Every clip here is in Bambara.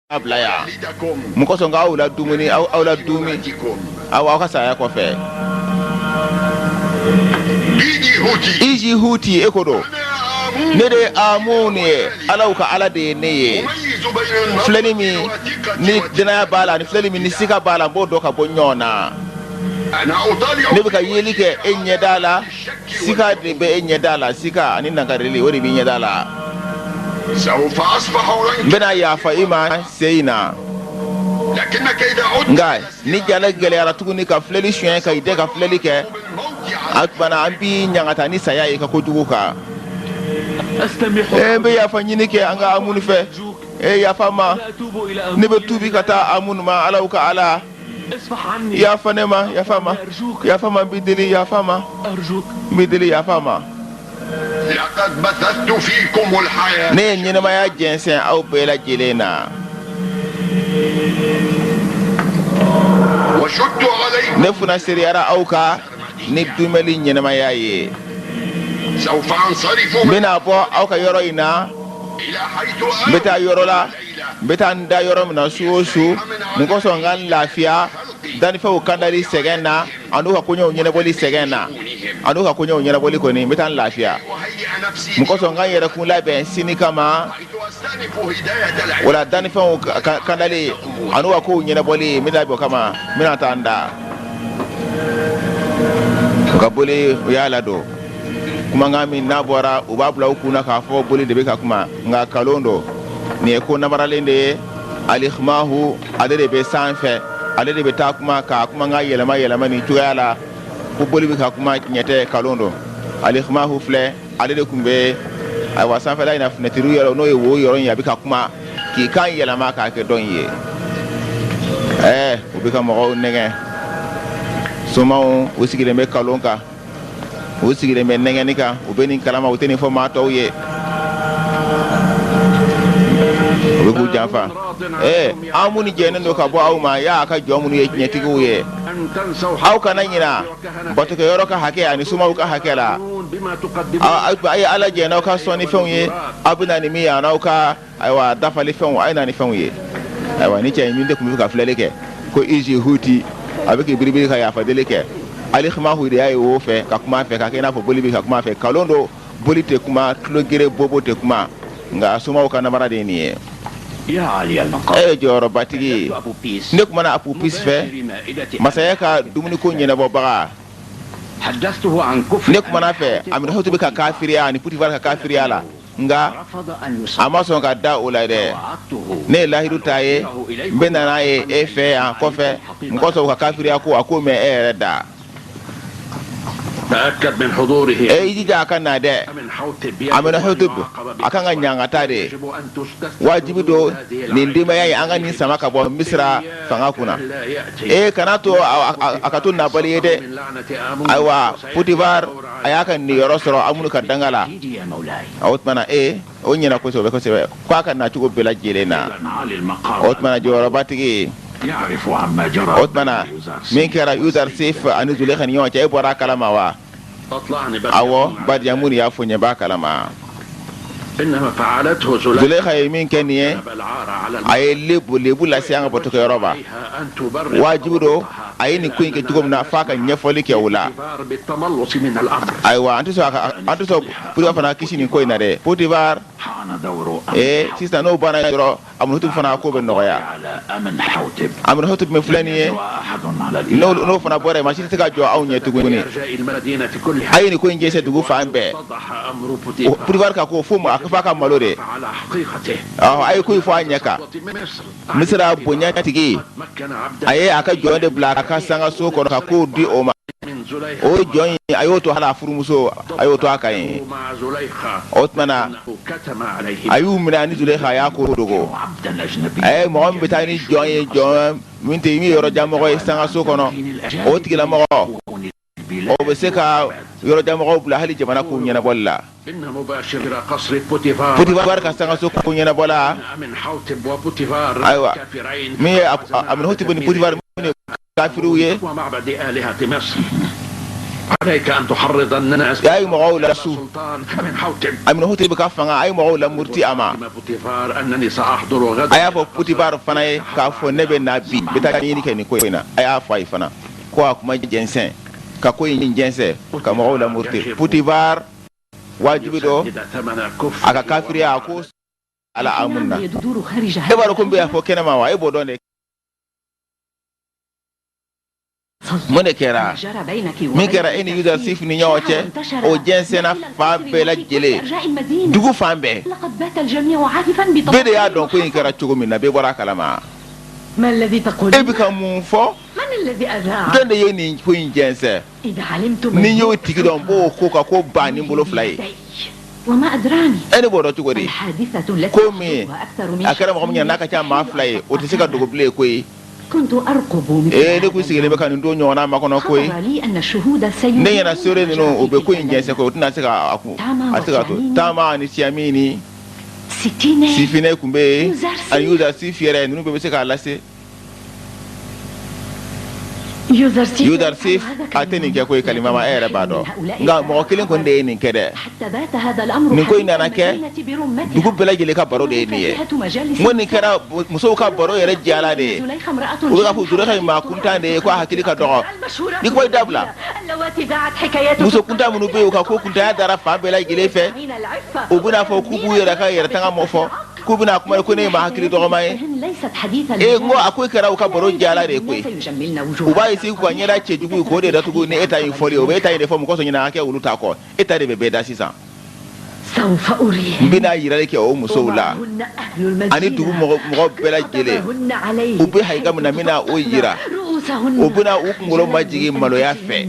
Bila yan mun kosɔn k'aw la dumuni aw la dumuni aw ka saya kɔfɛ. Iji huti, e ko don, ne de ye Amun ye, alaw ka ala de ye ne ye. Filɛli min ni dannaya b'a la ni filɛli min ni sika b'a la, n b'o dɔn ka bɔ ɲɔgɔn na. Ne bɛ ka yeli kɛ e ɲɛda la, sika de bɛ e ɲɛda la, sika ani nangarili, o de b'i ɲɛda la. N bɛna yafa i ma sen in na, nka ni jala gɛlɛyara tuguni ka filɛli suɲɛ ka i dɛ ka filɛli kɛ, a tuma na an b'i ɲangata ni saya ye i ka kojugu kan. E, n bɛ yafa ɲini kɛ an ka Amunu fɛ. E, yafa n ma, ne bɛ tuubi ka taa Amunu ma, alaw ka ala. Yafa ne ma, yafa ma, yafa ma, n b'i deli, yafa ma, n b'i deli, yafa ma. Ne ye ɲɛnamaya jɛnsɛn aw bɛɛ lajɛlen na. Ne funnasereyara aw kan ni dumɛli ɲɛnamaya ye. N bɛna bɔ aw ka yɔrɔ in na, n bɛ taa yɔrɔ la, n bɛ taa n da yɔrɔ min na su o su, mun kosɔn n ka n lafiya dannifɛnw kandali sɛgɛn na an'u ka koɲɛw ɲɛnabɔli sɛgɛn na, an'u ka koɲɛw ɲɛnabɔli kɔni, n bɛ taa n lafiya mun kosɔn n ka n yɛrɛ kun labɛn sini kama. O la dannifɛnw kandali an'u ka kow ɲɛnabɔli, n bɛ labɛn o kama, n bɛna taa n da. U ka boli, u y'a ladon. Kumakan min n'a bɔra, u b'a bila u kun na k'a fɔ boli de bɛ ka kuma, nka kalon don. Nin ye ko namaralen de ye. Alikimahu, ale de bɛ sanfɛ, ale de bɛ taa kuma k'a kumakan yɛlɛma yɛlɛma nin cogoya la ko boli bɛ ka kuma. Tiɲɛ tɛ, kalon don. Alikimahu filɛ, ale de tun bɛ, ayiwa, sanfɛla in na, finɛtiri yɔrɔ, n'o ye wo yɔrɔ in ye, a bɛ ka kuma k'i kan yɛlɛma k'a kɛ dɔ in ye. Ɛɛ, u bɛ ka mɔgɔw nɛgɛn. Somaw, u sigilen bɛ kalon kan, u sigilen bɛ nɛgɛnni kan. U bɛ nin kalama, u tɛ nin fɔ maa tɔw ye, u bɛ k'u janfa. Ee, an minnu jɛnnen don ka bɔ aw ma, y'a ka jɔn minnu ye tiɲɛtigiw ye, aw kana ɲina batokɛyɔrɔ ka hakɛ ani somaw ka hakɛ la. A ye ala jɛ n'aw ka sɔnnifɛnw ye, aw bɛ na ni min ye, an'aw ka, ayiwa, dafali fɛnw, a ye na ni fɛnw ye. Ayiwa, ni cɛ in min de tun bɛ ka filɛli kɛ ko Izi Huti, a bɛ k'i biribiri ka yafa deli kɛ. Alikimahu de y'a ye wo fɛ ka kuma a fɛ, ka kɛ i n'a fɔ boli bɛ ka kuma a fɛ. Kalon don, boli tɛ kuma, tulogere bobo tɛ kuma, nka somaw ka namara de ye nin ye. E ye jɔyɔrɔbatigi ye, ne kumana Apopis fɛ, masakɛ ka dumuniko ɲɛnabɔbaga. Ne kumana a fɛ Amenhotep ka kafiriya ani Putifar ka kafiriya la, nka a ma sɔn ka da o la dɛ. Ne ye lahidu ta ye, n bɛ na n'a ye e fɛ yan kɔfɛ, mun kosɔn u ka kafiriya ko a ko mɛn e yɛrɛ da. E, i jija a ka na dɛ. Amenhotep a kan ka ɲangata de, wajibi don nin denbaya ye, an ka nin sama ka bɔ Misira fanga kunna. E, kana to a ka to nabali ye dɛ. Ayiwa, Potifar, a y'a ka niyɔrɔ sɔrɔ Amunu ka danga la. O tuma na, e, o ɲɛna kosɛbɛ kosɛbɛ ko a ka na cogo bɛɛ lajɛlen na. O tuma na, jɔyɔrɔbatigi, o tuma na, min kɛra Yuzarsif ani Zulekha ni ɲɔgɔn cɛ, e bɔra a kalama wa? Awɔ, Badiyamun y'a fɔ n ye, b'a kalama. Zulekha ye min kɛ nin ye, a ye lebu lebu lase an ka batokɛyɔrɔ ma. Wajibi don, a ye nin ko in kɛ cogo min na, f'a ka ɲɛfɔli kɛ o la. Ayiwa, an tɛ sɔn Potifar fana kisi nin ko in na dɛ. Potifar, ee, sisan n'o banna dɔrɔn, Amenhotep fana ko bɛ nɔgɔya. Amenhotep min filɛ nin ye, n'o fana bɔra yen, maa si tɛ se ka jɔ anw ɲɛ tuguni. A ye nin ko in jɛnsɛn dugu fan bɛɛ. Potifar ka ko fo a f'a ka malo de. A ye ko in fɔ a ɲɛ kan. Misira bonya tigi, a ye a ka jɔn de bila a ka sangaso kɔnɔ ka kow di o ma. O jɔn in, a y'o to hali a furumuso, a y'o to a kan ye. O tuma na, a y'u minɛ ani Zulekha, a y'a ko dogo. A ye mɔgɔ min bɛ taa ni jɔn ye, jɔn min tɛ min ye yɔrɔjanmɔgɔ ye sangaso kɔnɔ, o tigilamɔgɔ, o bɛ se ka yɔrɔjanmɔgɔw bila hali jamana kow ɲɛnabɔli la. Potifar ka sangaso ko ɲɛnabɔla, ayiwa, min ye Amenhotep ni Potifar, min ye kafiriw ye. A ye mɔgɔw lasu Amenhotep ka fanga, a ye mɔgɔw lamuruti a ma. A y'a fɔ Potifar fana ye k'a fɔ ne bɛ na bi, n bɛ taa ɲini kɛ nin ko in na. A y'a fɔ a ye fana ko a kuma jɛnsɛn, ka ko in jɛnsɛn, ka mɔgɔw lamuruti. Potifar wajibi don a ka kafiriya, a ko ala amun na. E b'a dɔn ko n bɛ a fɔ kɛnɛma wa? E b'o dɔn de. Mun de kɛra? Min kɛra e ni Yusuf ni ɲɔgɔn cɛ, o jɛnsɛnna fan bɛɛ lajɛlen, dugu fan bɛɛ. Bɛɛ de y'a dɔn ko in kɛra cogo min na, bɛɛ bɔra a kalama. E bɛ ka mun fɔ? Jɔn de ye nin ko in jɛnsɛn? Ni n y'o tigi dɔn, n b'o ko ka ko ban ni bolo fila ye. E ne b'o dɔn cogo di? Ko min a kɛra mɔgɔ min ɲɛna n'a ka ca maa fila ye, o tɛ se ka dogo bilen koyi. Ee, ne kun sigilen bɛ ka nin don ɲɔgɔnna makɔnɔ koyi. Ne ɲɛna seere ninnu, o bɛ ko in jɛnsɛn koyi, o tɛna se ka a kun a tɛ se ka to. Taama ani Siyamini Sifinɛ tun bɛ yen, ani Yusuf yɛrɛ, ninnu bɛɛ bɛ se k'a lase. Yuzarsif a tɛ nin kɛ koyi, Kalimama, e yɛrɛ b'a dɔn, nka mɔgɔ kelen kɔni de ye nin kɛ dɛ. Nin ko in nana kɛ dugu bɛɛ lajɛlen ka baro de ye nin ye. N ko nin kɛra musow ka baro yɛrɛ jala de ye. U bɛ k'a fɔ Zulekha ye maa kuntan de ye, ko a hakili ka dɔgɔ. Ni kuma dabila, muso kuntan minnu bɛ yen, u ka ko kuntanya dara fan bɛɛ lajɛlen fɛ. U bɛna fɔ k'u b'u yɛrɛ ka yɛrɛtanga mɔ fɔ, k'u bɛna kuma ko ne ye maa hakili dɔgɔma ye. Ee, n ko a ko kɛra u ka baro jala de ye koyi. U b'a essayer k'u ka ɲɛda cɛjugu ye k'o de datugu ni e ta in fɔli ye. U bɛ e ta in de fɔ mɔgɔ sɔn ɲinɛ ka kɛ olu ta kɔ. E ta de bɛ bɛɛ da sisan. N bɛna yirali kɛ o musow la ani dugu mɔgɔ bɛɛ lajɛlen. U bɛ hakika min na, n bɛna o yira. U bɛna u kunkolo majigin maloya fɛ.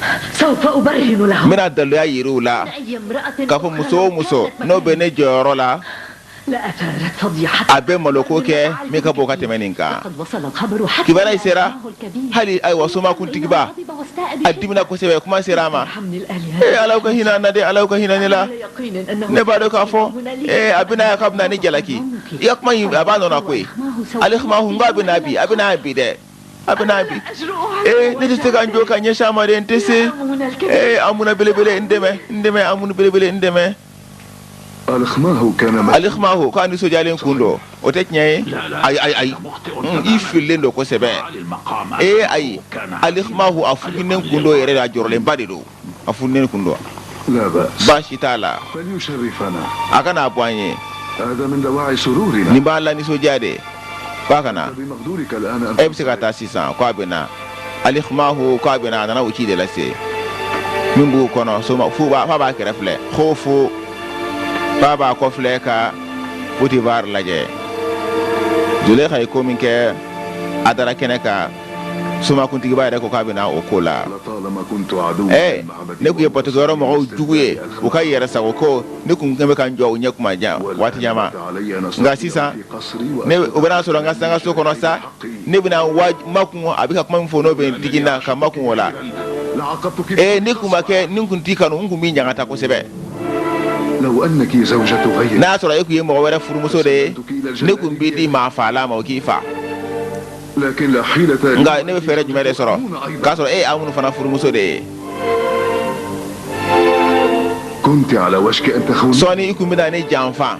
N bɛna daluya yira u la k'a fɔ muso o muso n'o bɛ ne jɔyɔrɔ la, a bɛ maloko kɛ min ka bon ka tɛmɛ nin kan. Kibaruya sera hali, ayiwa, soma kuntigiba, a dimina kosɛbɛ. Kuma sera a ma. Ee, Ala ka hinɛ na dɛ, Ala ka hinɛ ne la. Ne b'a dɔn k'a fɔ ee a bɛna k'a bɛna ne jalaki. I ka kuma in, a b'a nɔ na koyi. Ale kuma kun k'a bɛ na bi, a bɛ na bi dɛ, a bɛ na bi. Ee, ne tɛ se ka n jɔ ka ɲɛsin a ma dɛ, n tɛ se. Ee, Amuna belebele, n dɛmɛ, n dɛmɛ, Amuna belebele, n dɛmɛ. Alikimahu k'a nisɔndiyalen kun don. O tɛ tiɲɛ ye. Ayi, ayi, ayi, i fililen don kosɛbɛ. Ee, ayi, alikimahu a fuginnen kun don yɛrɛ de, a jɔrɔlenba de don, a fuginnen kun don. Baasi t'a la, a ka n'a bɔ an ye. Nin b'a la nisɔndiya de k'a ka na. E bɛ se ka taa sisan. Ko a bɛ na, alikimahu ko a bɛ na. A nana o ci de lase min b'u kɔnɔ soma fo b'a f'a b'a kɛrɛ filɛ ko fo f'a b'a kɔ filɛ ka Potifar lajɛ. Zulekha ye ko min kɛ, a dara kɛnɛ kan. Somakuntigiba yɛrɛ ko k'a bɛ na o ko la. Ee, ne tun ye batokɛyɔrɔ mɔgɔw jugu ye, u ka yɛrɛ sago ko ne tun bɛ ka n jɔ u ɲɛ kuma jan waati caman. Nka sisan ne o bɛna sɔrɔ n ka sangaso kɔnɔ sa, ne bɛna makun. A bɛ ka kuma min fɔ, n'o bɛ digi n na ka makun o la. Ee, ni kun ma kɛ ni kun t'i kanu, n kun b'i ɲangata kosɛbɛ. N'a y'a sɔrɔ e kun ye mɔgɔ wɛrɛ furumuso de ye, ne kun b'i di maa faala ma, o k'i fa. Nka ne bɛ fɛɛrɛ jumɛn de sɔrɔ k'a sɔrɔ e ye Amunu fana furumuso de ye? Sɔɔni i kun bɛna ne janfa.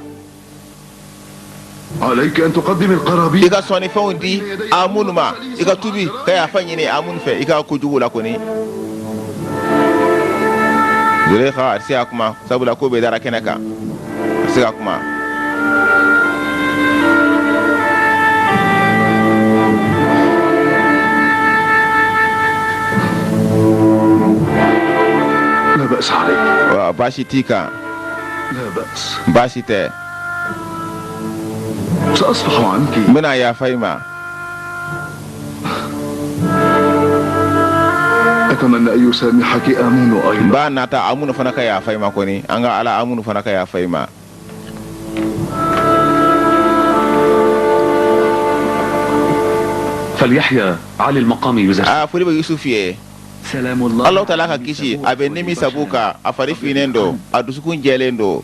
I ka sɔnnifɛnw di Amunu ma, i ka tubi ka yafa ɲini Amunu fɛ i ka kojugu la kɔni. Zulekha a tɛ se ka kuma, sabula ko bɛɛ dara kɛnɛ kan, a tɛ se ka kuma. Baasi t'i kan, baasi tɛ. N bɛna yafa i ma. N b'a nata Amunu fana ka yafa i ma kɔni. An ka Ala, Amunu fana ka yafa i ma. Aa, foli bɛ Yusufu ye. Ala taala ka kisi a bɛ Nimisabu kan. A fari finnen don, a dusukun jɛlen don.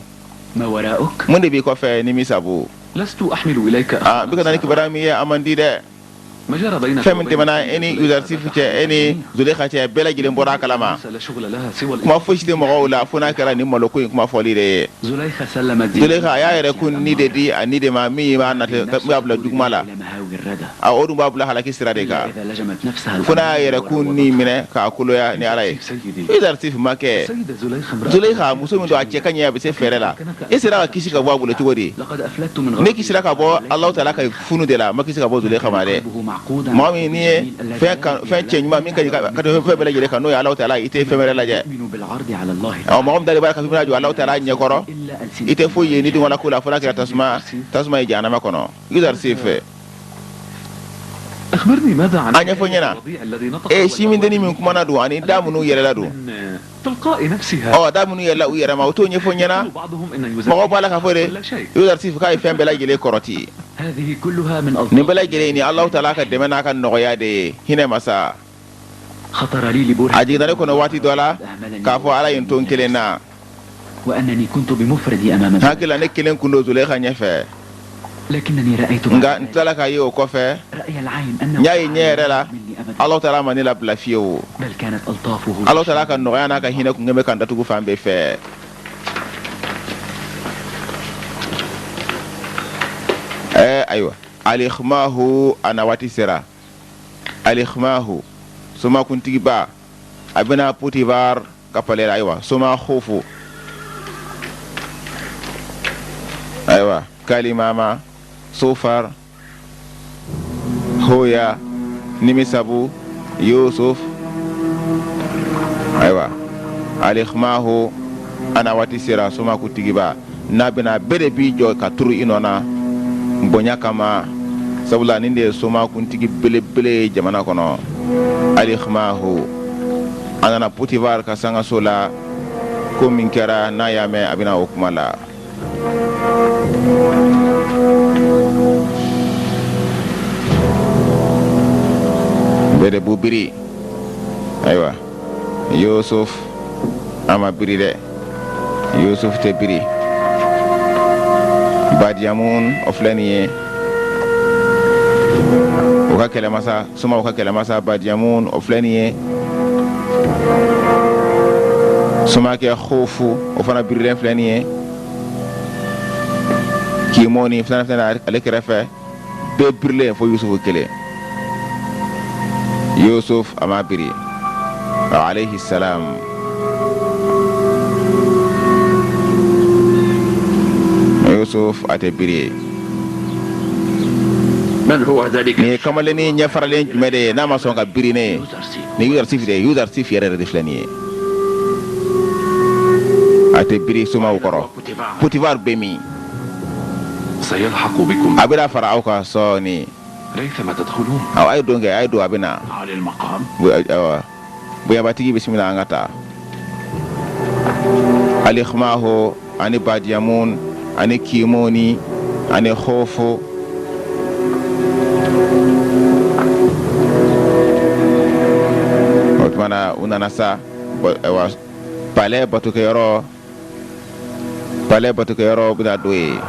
Mun de b'i kɔfɛ, Nimisabu? Aa, n bɛ ka na ni kibaruya min ye, a man di dɛ. Fɛn min tɛmɛna e ni Yusuf cɛ, e ni Zuleyika cɛ, bɛɛ lajɛlen bɔra a kalama. Kuma fosi tɛ mɔgɔw la fo n'a kɛra nin maloko in kuma fɔli de ye. Zuleyika a y'a yɛrɛ kun ni de di a ni de ma, min b'a nata, min b'a bila juguma la. A o dun b'a bila halaki sira de kan, fo n'a y'a yɛrɛ kun ni minɛ k'a koloya ni Ala ye. Yusuf ma kɛ Zuleyika muso min don, a cɛ ka ɲi, a bɛ se fɛɛrɛ la. E sera ka kisi ka bɔ a bolo cogo di? Ne kisira ka bɔ Alahu taala ka funu de la, ma kisi ka bɔ Zuleyika ma dɛ. Mɔgɔ min n'i ye fɛn fɛn cɛ ɲuman min ka ɲi ka tɛmɛ fɛn bɛɛ lajɛlen kan, n'o ye Alahu taala, i tɛ fɛn wɛrɛ lajɛ. Ɔ, mɔgɔ min dalen b'a la k'a fɔ i bɛna jɔ Alahu taala ɲɛkɔrɔ, i tɛ foyi ye ni dungɔ la ko la fo n'a kɛra tasuma tasuma ye jahanama kɔnɔ. Yusuf fɛ, a ɲɛfɔ ɲɛna, e sinmindennin min kumana don ani da minnu yɛlɛla don, ɔ, da minnu yɛlɛla u yɛrɛ ma, o t'o ɲɛfɔ ɲɛna. Mɔgɔw b'a la k'a fɔ de Yusuf k'a ye fɛn bɛɛ lajɛlen kɔrɔti. Nin bɛɛ lajɛlen ni Alahu taala ka dɛmɛ n'a ka nɔgɔya de ye, hinɛ masa. A jiginna ne kɔnɔ waati dɔ la k'a fɔ Ala ye n to n kelen na. Hakili la ne kelen kun don Zuleyika ɲɛfɛ, nka n tilala k'a ye o kɔfɛ, n y'a ye ɲɛ yɛrɛ la, Alahu taala ma ne labila fiyewu. Alahu taala ka nɔgɔya n'a ka hinɛ kun bɛ ka n datugu fan bɛɛ fɛ. Ɛɛ ayiwa, alikhmahu, a na waati sera. Alikhmahu, somakuntigiba, a bɛna Potifar ka palais la. Ayiwa, soma Khofu, ayiwa, Kalimama, Sofar, Hoya, Nimisabu, Yusuf. Ayiwa, alikhmahu, a na waati sera. Somakuntigiba n'a bɛna, bɛɛ de b'i jɔ ka turu i nɔ na bonya kama, sabula nin de ye somakuntigi belebele ye jamana kɔnɔ. Alikhmahu, a nana Potifar ka sangaso la. Ko min kɛra, n'a y'a mɛn, a bɛna o kuma la. Bɛɛ de b'u biri. Ayiwa, Yusuf a ma biri dɛ, Yusuf tɛ biri. Badiyamun, o filɛ nin ye, o ka kɛlɛmasa, somaw ka kɛlɛmasa Badiyamun, o filɛ nin ye. Somakɛ Khofu, o fana birilen filɛ nin ye. Kimoni filanan filɛ ale kɛrɛfɛ. Bɛɛ birilen fo Yusufu kelen. Yusuf a ma biri, alayhi salam. Yusuf a tɛ biri. Nin ye kamalennin ɲɛfaralen jumɛn de ye n'a ma sɔn ka biri ne ye? Nin Yusuf de ye, Yusuf yɛrɛ de filɛ nin ye, a tɛ biri somaw kɔrɔ. Potifar bɛ min? A bɛna fara aw kan sɔɔni. Aw a ye don kɛ, a ye don, a bɛ na. Bonyabatigi, bisimila, an ka taa. Alikhmaho ani Badiyamun ani Kimoni ani Khofo, o tuma na u nana sa palais batokɛyɔrɔ. Palais batokɛyɔrɔ bɛna don yen.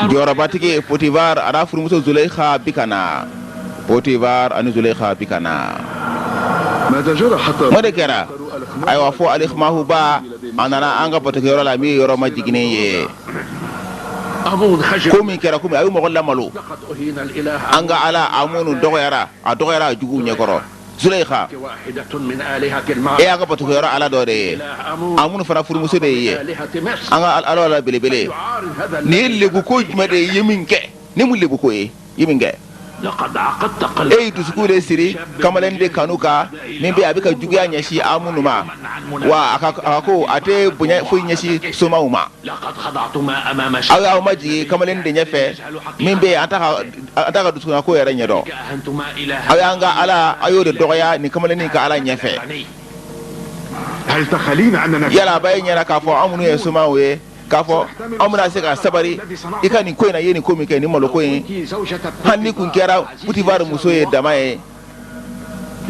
Jɔyɔrɔbatigi Potifar a n'a furumuso Zuleyika bi ka na. Potifar ani Zuleyika bi ka na. Mun de kɛra? Ayiwa, fo Alikhmahuba a nana an ka batokɛyɔrɔ la, min ye yɔrɔ majiginnen ye. Ko min kɛra, komi a ye mɔgɔ lamalo, an ka Ala Amunu dɔgɔyara, a dɔgɔyara a juguw ɲɛkɔrɔ. Zuleyika, e y'an ka batokɛyɔrɔ Ala dɔ de ye, Amunu fana furumuso de ye an ka Ala la belebele. Nin ye lebuko jumɛn de ye? I ye min kɛ ni mun lebuko ye? I ye min kɛ, e y'i dusukun de siri kamalen de kanu kan min bɛ a bɛ ka juguya ɲɛsin Amunu ma wa. A ka ko a tɛ bonya foyi ɲɛsin somaw ma. Aw y'aw majigin kamalen de ɲɛfɛ min bɛ yen, an t'a ka dusukunna ko yɛrɛ ɲɛdɔn. Aw y'an ka Ala, aw y'o de dɔgɔya nin kamalennin ka Ala ɲɛfɛ. Yala a b'a ye ɲɛna k'a fɔ an minnu ye somaw ye, K'a fɔ anw bɛna se ka sabari i ka nin ko in na, i ye nin ko min kɛ, nin maloko in, hali n'i kun kɛra Putifari muso ye dama ye,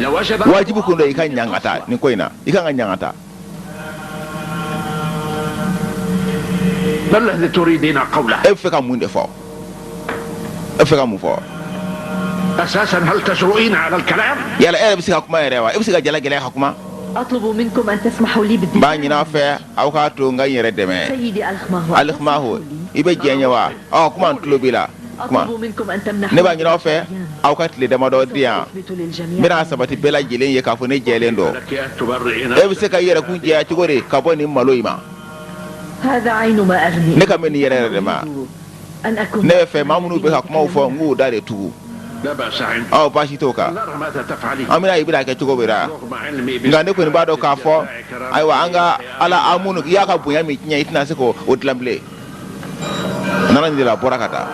wajibi kun don i ka ɲangata nin ko in na, i kan ka ɲangata. E bɛ fɛ ka mun de fɔ? E bɛ fɛ ka mun fɔ? Yala e yɛrɛ bɛ se ka kuma yɛrɛ wa? E bɛ se ka jala gɛlɛya ka kuma? N b'a ɲini aw fɛ, aw k'a to n ka n yɛrɛ dɛmɛ. Alikimahu, i bɛ jɛn ye wa? Ɔ, kuma, n tulo b'i la, kuma. Ne b'a ɲini aw fɛ, aw ka tile damadɔ di yan, n bɛna sabati bɛɛ lajɛlen ye k'a fɔ ne jɛlen don. E bɛ se ka i yɛrɛkun jɛya cogo di ka bɔ nin malo in ma? Ne kan bɛ nin yɛrɛ yɛrɛ de ma. Ne bɛ fɛ maa minnu bɛ ka kumaw fɔ, n k'u da de tugu. Ɔ, baasi t'o kan, an bɛna i bɛna kɛ cogo min na. Nka ne kɔni b'a dɔn k'a fɔ, ayiwa, an ka ala Amunu, i y'a ka bonya min tiɲɛ, i tɛna se k'o dilan bilen. A nana nin de la, a bɔra ka taa.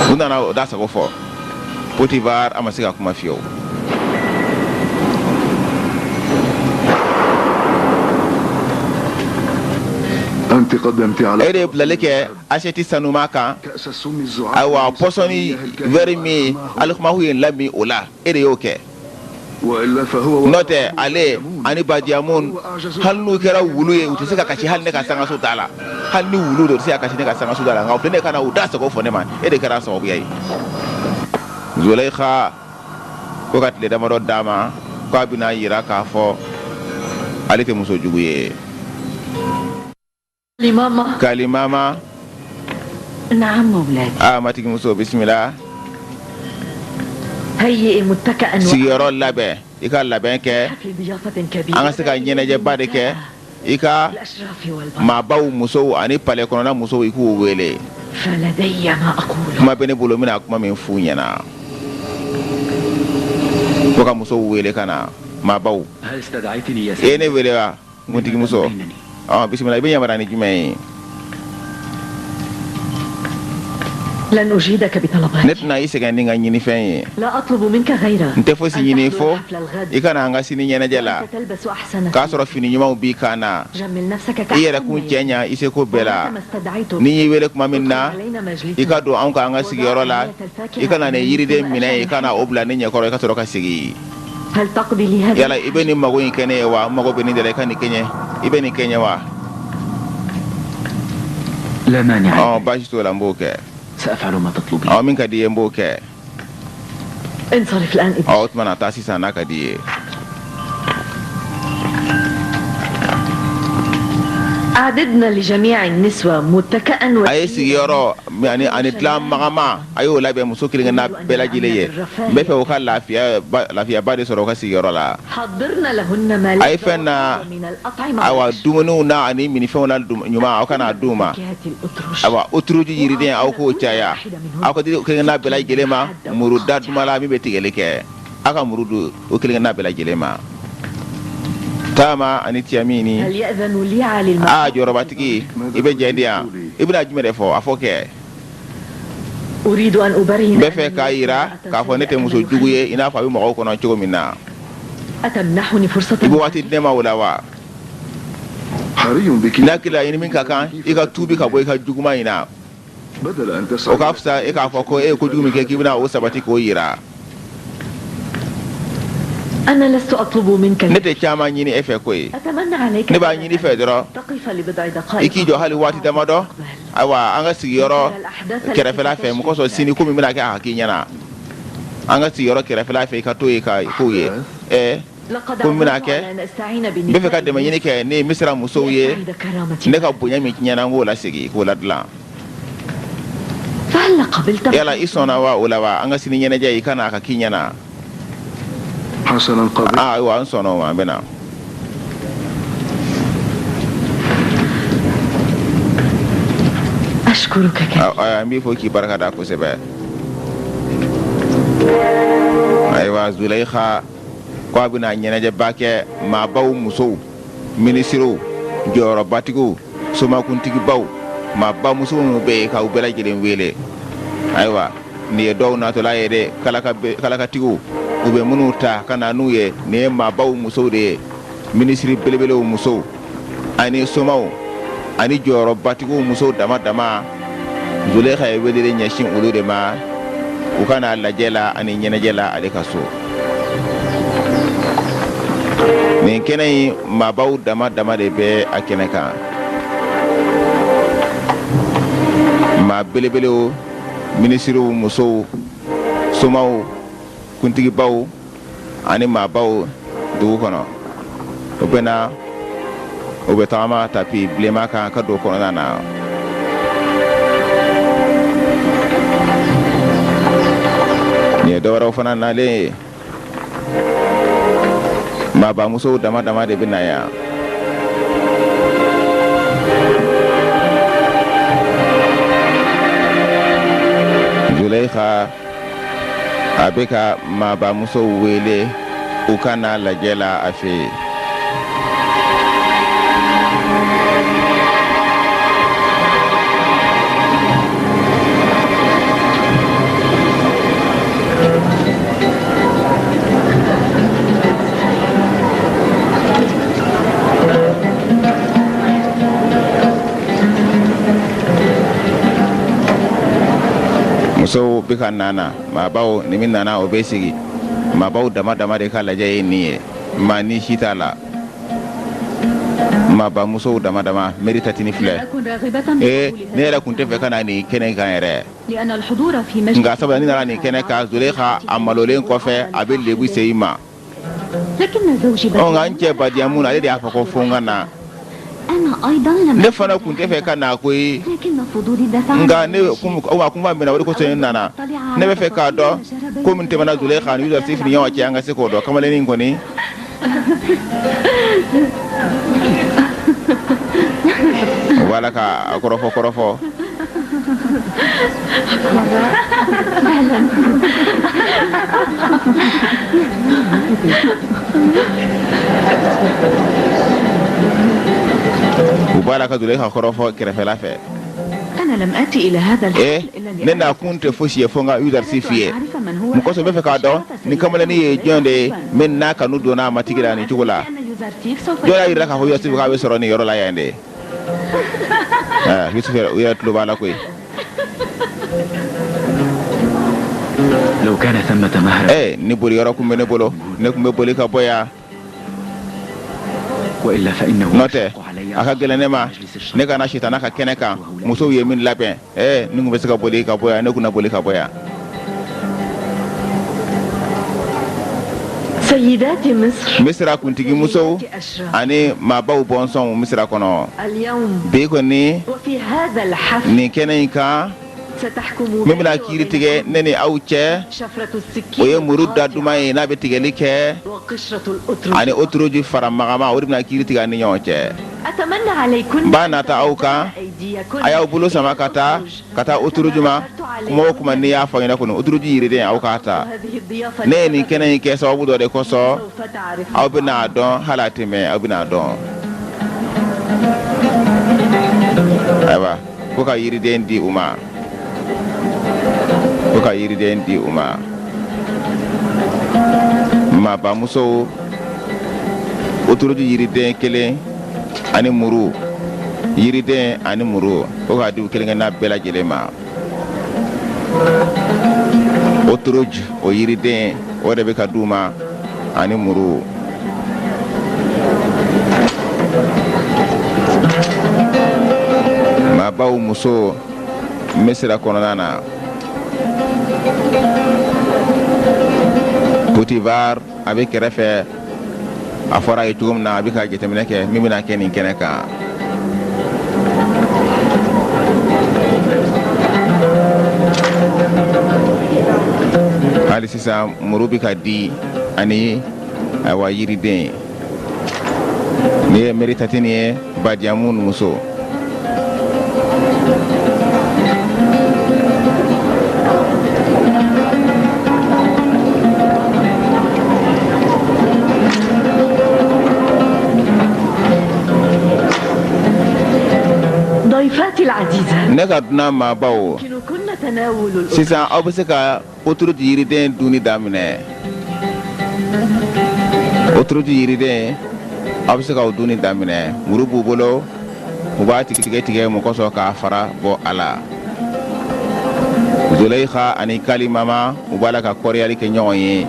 U nana o da sago fɔ Potifar, a ma se ka kuma fiyewu. E de ye bilali kɛ asiyɛti sanuma kan. Ayiwa, pɔsɔni wɛri min Alikimahu ye lamin o la, e de y'o kɛ. N'o tɛ, ale ani Badiyamun, hali n'u kɛra wulu ye, u tɛ se ka kasi hali ne ka sankaso da la. Hali ni wulu don, u tɛ se ka kasi ne ka sankaso da la. Nka u filɛ, ne ka na u da sago fɔ ne ma, e de kɛra sababuya ye. Zuleyika ko ka tile damadɔ d'a ma, k'a bɛna jira k'a fɔ ale tɛ muso jugu ye. Kalimama. Aa, matigimuso, bisimila. Sigiyɔrɔ labɛn, i ka labɛn kɛ, an ka se ka ɲɛnajɛba de kɛ. I ka maabaw musow ani palais kɔnɔna musow, i k'u wele. Kuma bɛ ne bolo, n bɛna kuma min f'u ɲɛna. Ko ka musow wele ka na, maabaw. I ye ne wele wa, kuntigimuso? Ɔ, bisimila, i bɛ yamaruya ni jumɛn ye? Ne tɛna i sɛgɛn ni n ka ɲinifɛn ye. N tɛ fosi ɲini fo i ka na an ka sini ɲɛnajɛ la k'a sɔrɔ fini ɲumanw b'i kan na, i yɛrɛ kun cɛ ɲa i seko bɛɛ la. Ni y'i wele tuma min na, i ka don anw ka an ka sigiyɔrɔ la, i ka na ni yiriden minɛ ye, i ka na o bila ne ɲɛkɔrɔ, i ka sɔrɔ ka sigi. Yala i bɛ nin mago in kɛ ne ye wa? N mago bɛ nin de la, i ka nin kɛ n ye. I bɛ nin kɛ n ye wa? Ɔ, baasi t'o la, n b'o kɛ. Ɔ, min ka di i ye, n b'o kɛ. Ɔ, o tuma na, taa sisan n'a ka di i ye. A ye sigiyɔrɔ ani dilan magama, a y'o labɛn muso kelen-kelenna bɛɛ lajɛlen ye. N bɛ fɛ u ka lafiya, lafiyaba de sɔrɔ u ka sigiyɔrɔ la. A ye fɛn na, ayiwa, dumuniw na ani minifɛnw na ɲuman, aw ka n'a d'u ma. Ayiwa, uturuji yiriden, aw k'o caya. Aw ka di kelen-kelenna bɛɛ lajɛlen ma muru da duman la min bɛ tigɛli kɛ. Aw ka muru di o kelen-kelenna bɛɛ lajɛlen ma. Taama ani tiyamini. Aa, jɔyɔrɔbatigi, i bɛ jɛn di yan? I bɛna jumɛn de fɔ? A fɔ kɛ. N bɛ fɛ k'a jira k'a fɔ ne tɛ muso jugu ye i n'a fɔ a bɛ mɔgɔw kɔnɔ cogo min na. I bɛ waati di ne ma o la wa? N hakili la, i ni min ka kan, i ka tuubi ka bɔ i ka juguman in na. O ka fisa e k'a fɔ ko e ye kojugu min kɛ, k'i bɛna o sabati k'o jira. Ne tɛ caman ɲini e fɛ koyi. Ne b'a ɲini i fɛ dɔrɔn, i k'i jɔ hali waati damadɔ, ayiwa, an ka sigiyɔrɔ kɛrɛfɛla fɛ. Mun kosɔn? Sini ko min bɛna kɛ, a ka k'i ɲɛna an ka sigiyɔrɔ kɛrɛfɛla fɛ, i ka to yen ka kow ye. Ɛ, ko min bɛna kɛ, n bɛ fɛ ka dɛmɛ ɲini kɛ ne Misira musow ye. Ne ka bonya min tiɲɛna, n k'o lasegin, k'o ladilan. Yala i sɔnna wa o la wa? An ka sini ɲɛnajɛ, i ka na a ka k'i ɲɛna. Ayiwa, n sɔnna o ma, n bɛ na. N b'i fo k'i barika da kosɛbɛ. Ayiwa, Zuleyika ko a bɛna ɲɛnajɛba kɛ. Maabaw musow, minisiriw, jɔyɔrɔbatigiw, somakuntigibaw, maaba muso minnu bɛ yen, k'u bɛɛ lajɛlen wele. Ayiwa, nin ye dɔw natɔla ye dɛ, kalakatigiw. U bɛ minnu ta ka na n'u ye, nin ye maabaw musow de ye, minisiri belebelew musow ani somaw ani jɔyɔrɔbatigiw musow dama dama. Zuleyika ye weleli ɲɛsin olu de ma u ka na lajɛ la ani ɲɛnajɛ la ale ka so. Nin kɛnɛ in, maabaw dama dama de bɛ a kɛnɛ kan, maa belebelew, minisiriw musow, somaw, kuntigibaw ani maabaw dugu kɔnɔ. U bɛ na, u bɛ tagama tapi bilenman kan ka don kɔnɔna na. Nin ye dɔwɛrɛw fana nalen ye. Maabamusow dama dama de bɛ na yan. Zuleyika a bɛ ka maabamusow wele u ka na lajɛ la a fɛ yen. Musow bɛ ka na na, maabaw ni min nana, o bɛ sigi. Maabaw dama dama de ka lajɛ ye nin ye, maa ni si t'a la, maabamusow dama dama. Meritatini filɛ. Ee, ne yɛrɛ tun tɛ fɛ ka na nin kɛnɛ kan yɛrɛ, nka sabula ne nana nin kɛnɛ kan, Zuleyika a malolen kɔfɛ, a bɛ lebu se i ma. Ɔ, nka n cɛ Badiyamun, ale de y'a fɔ ko fo n ka na. Ne fana tun tɛ fɛ ka na koyi, nka ne kuma min na, o de kosɔn ne nana. Ne bɛ fɛ k'a dɔn ko min tɛmɛna Zuleyika ni Yusuf ni ɲɔgɔn cɛ, an ka se k'o dɔn. Kamalennin kɔni o b'a la ka kɔrɔfɔ kɔrɔfɔ. U b'a la ka Zuleyika kɔrɔfɔ kɛrɛfɛla fɛ. Ee, ne na kun tɛ fosi ye fo n ka Yusuf ye. Mun kosɔn? N bɛ fɛ k'a dɔn nin kamalennin ye jɔn de ye min n'a kanu donna a matigi la nin cogo la. Jɔn y'a jira k'a fɔ Yusuf k'a bɛ sɔrɔ nin yɔrɔ la yan de? Yusuf yɛrɛ, u yɛrɛ tulo b'a la koyi. Ee, ni boli yɔrɔ tun bɛ ne bolo, ne tun bɛ boli ka bɔ yan. N'o tɛ, a ka gɛlɛn ne ma ne ka na sitana ka kɛnɛ kan, musow ye min labɛn. Ee, ni tun bɛ se ka boli ka bɔ yan, ne tun na boli ka bɔ yan. Misira kuntigi musow ani maabaw bɔnsɔnw Misira kɔnɔ, bi kɔni nin kɛnɛ in kan, min bɛna kiiri tigɛ ne ni aw cɛ, o ye muru da duman ye n'a bɛ tigɛli kɛ, ani oturuju fara magama, o de bɛna kiiri tigɛ an ni ɲɔgɔn cɛ. N b'a nata aw kan, a y'aw bolo sama ka taa oturuju ma. Kuma o kuma n'i y'a fɔ ɲɛna kɔni, oturuju yiriden, aw k'a ta. Ne ye nin kɛnɛ in kɛ sababu dɔ de kosɔn. Aw bɛna a dɔn, hali a tɛ mɛn, aw bɛna a dɔn. Ayiwa, ko ka yiriden di u ma, ko ka yiriden di u ma. Maabamusow, oturuju yiriden kelen ani muru yiriden ani muru, ko k'a di u kelen-kelenna bɛɛ lajɛlen ma. Oturuju, o yiriden, o de bɛ ka di u ma, ani muru. Maabaw muso Misira kɔnɔna na, Potifar a bɛ kɛrɛfɛ. A fɔra a ye cogo min na, a bɛ ka jateminɛ kɛ min bɛna kɛ nin kɛnɛ kan. Hali sisan muru bɛ ka di ani ayiwa yiriden. Nin ye Meritatini ye, Badiyamu muso. Ne ka dunan maabaw, sisan aw bɛ se ka oturuju yiriden dunni daminɛ. Oturuji yiriden, aw bɛ se ka o dunni daminɛ. Muru b'u bolo, u b'a tigɛ tigɛ mun kosɔn k'a fara bɔ a la. Zuleyika ani Kalimama, u b'a la ka kɔriyali kɛ ɲɔgɔn ye.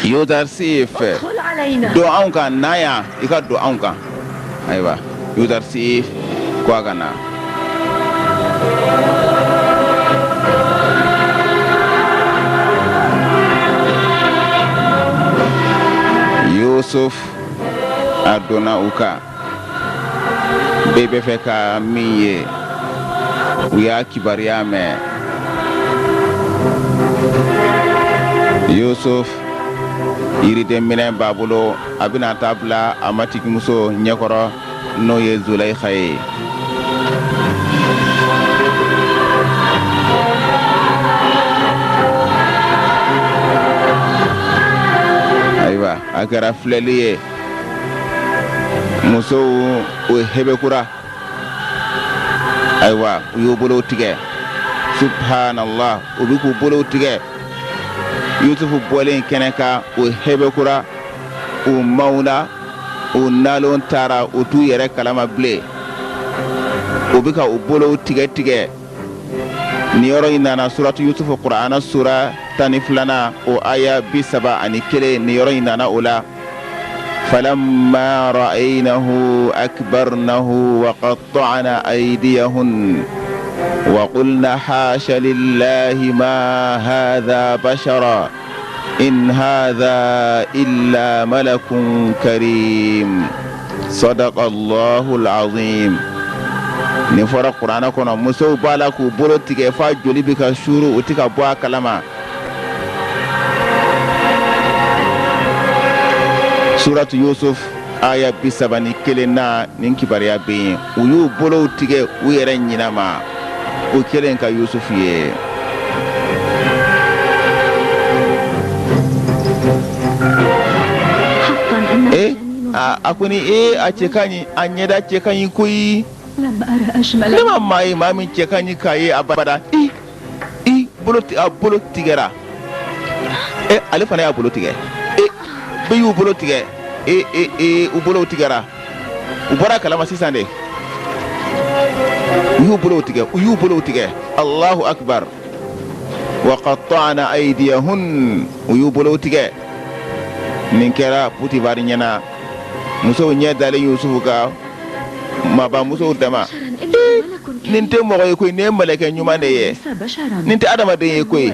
Yuzarsif, don anw kan, na yan, i ka don anw kan. Ayiwa, Yuzarsif ko a ka na. Yusuf a donna u kan. Bɛɛ bɛ fɛ ka min ye, u y'a kibaruya mɛn. Yusuf yiriden minɛn b'a bolo, a bɛna taa bila a matigimuso ɲɛkɔrɔ, n'o ye Zuleyika ye. Ayiwa, a kɛra filɛli ye. Musow, u hebekura. Ayiwa, u y'u bolow tigɛ. Subhanallah, u bɛ k'u bolow tigɛ. Yusufu bɔlen kɛnɛ kan, u hebekura, u mawula, u nalon taara, u t'u yɛrɛ kalama bilen. U bɛ ka u bolow tigɛ tigɛ. Nin yɔrɔ in nana suratu Yusufu, Kurana sura 12nan, o aya 31, nin yɔrɔ in nana o la. Falamma ra'aynahu akbarnahu wa qatta'na aydiyahun wa qulna hasha lillahi ma hadha bashara in hadha illa malakun karim. Sadaqa Allahu al-azim. Nin fɔra kuranɛ kɔnɔ. Musow b'a la k'u bolo tigɛ f'a joli bɛ ka suuru, u tɛ ka bɔ a kalama. Suratu Yusuf aya 31 na, nin kibaruya bɛ yen. U y'u bolow tigɛ u yɛrɛ ɲinama ma, u kɛlen ka Yusufu ye. E a ko ni e a cɛ ka ɲi, a ɲɛda cɛ ka ɲi koyi. Ne ma maa ye maa min cɛ ka ɲi k'a ye abada. I bolo, a bolo tigɛra. E ale fana y'a bolo tigɛ. E bɛɛ y'u bolo tigɛ. E e e, u bolow tigɛra. U bɔra kalama sisan de. U y'u bolow tigɛ, u y'u bolow tigɛ. Allahu akbar. Wa qatta'na aydiyahun, u y'u bolow tigɛ. Nin kɛra Putifari ɲɛna. Musow ɲɛ dalen Yusufu kan, maba musow dama, nin tɛ mɔgɔ ye koyi, nin ye mɛlɛkɛ ɲuman de ye, nin tɛ adamaden ye koyi,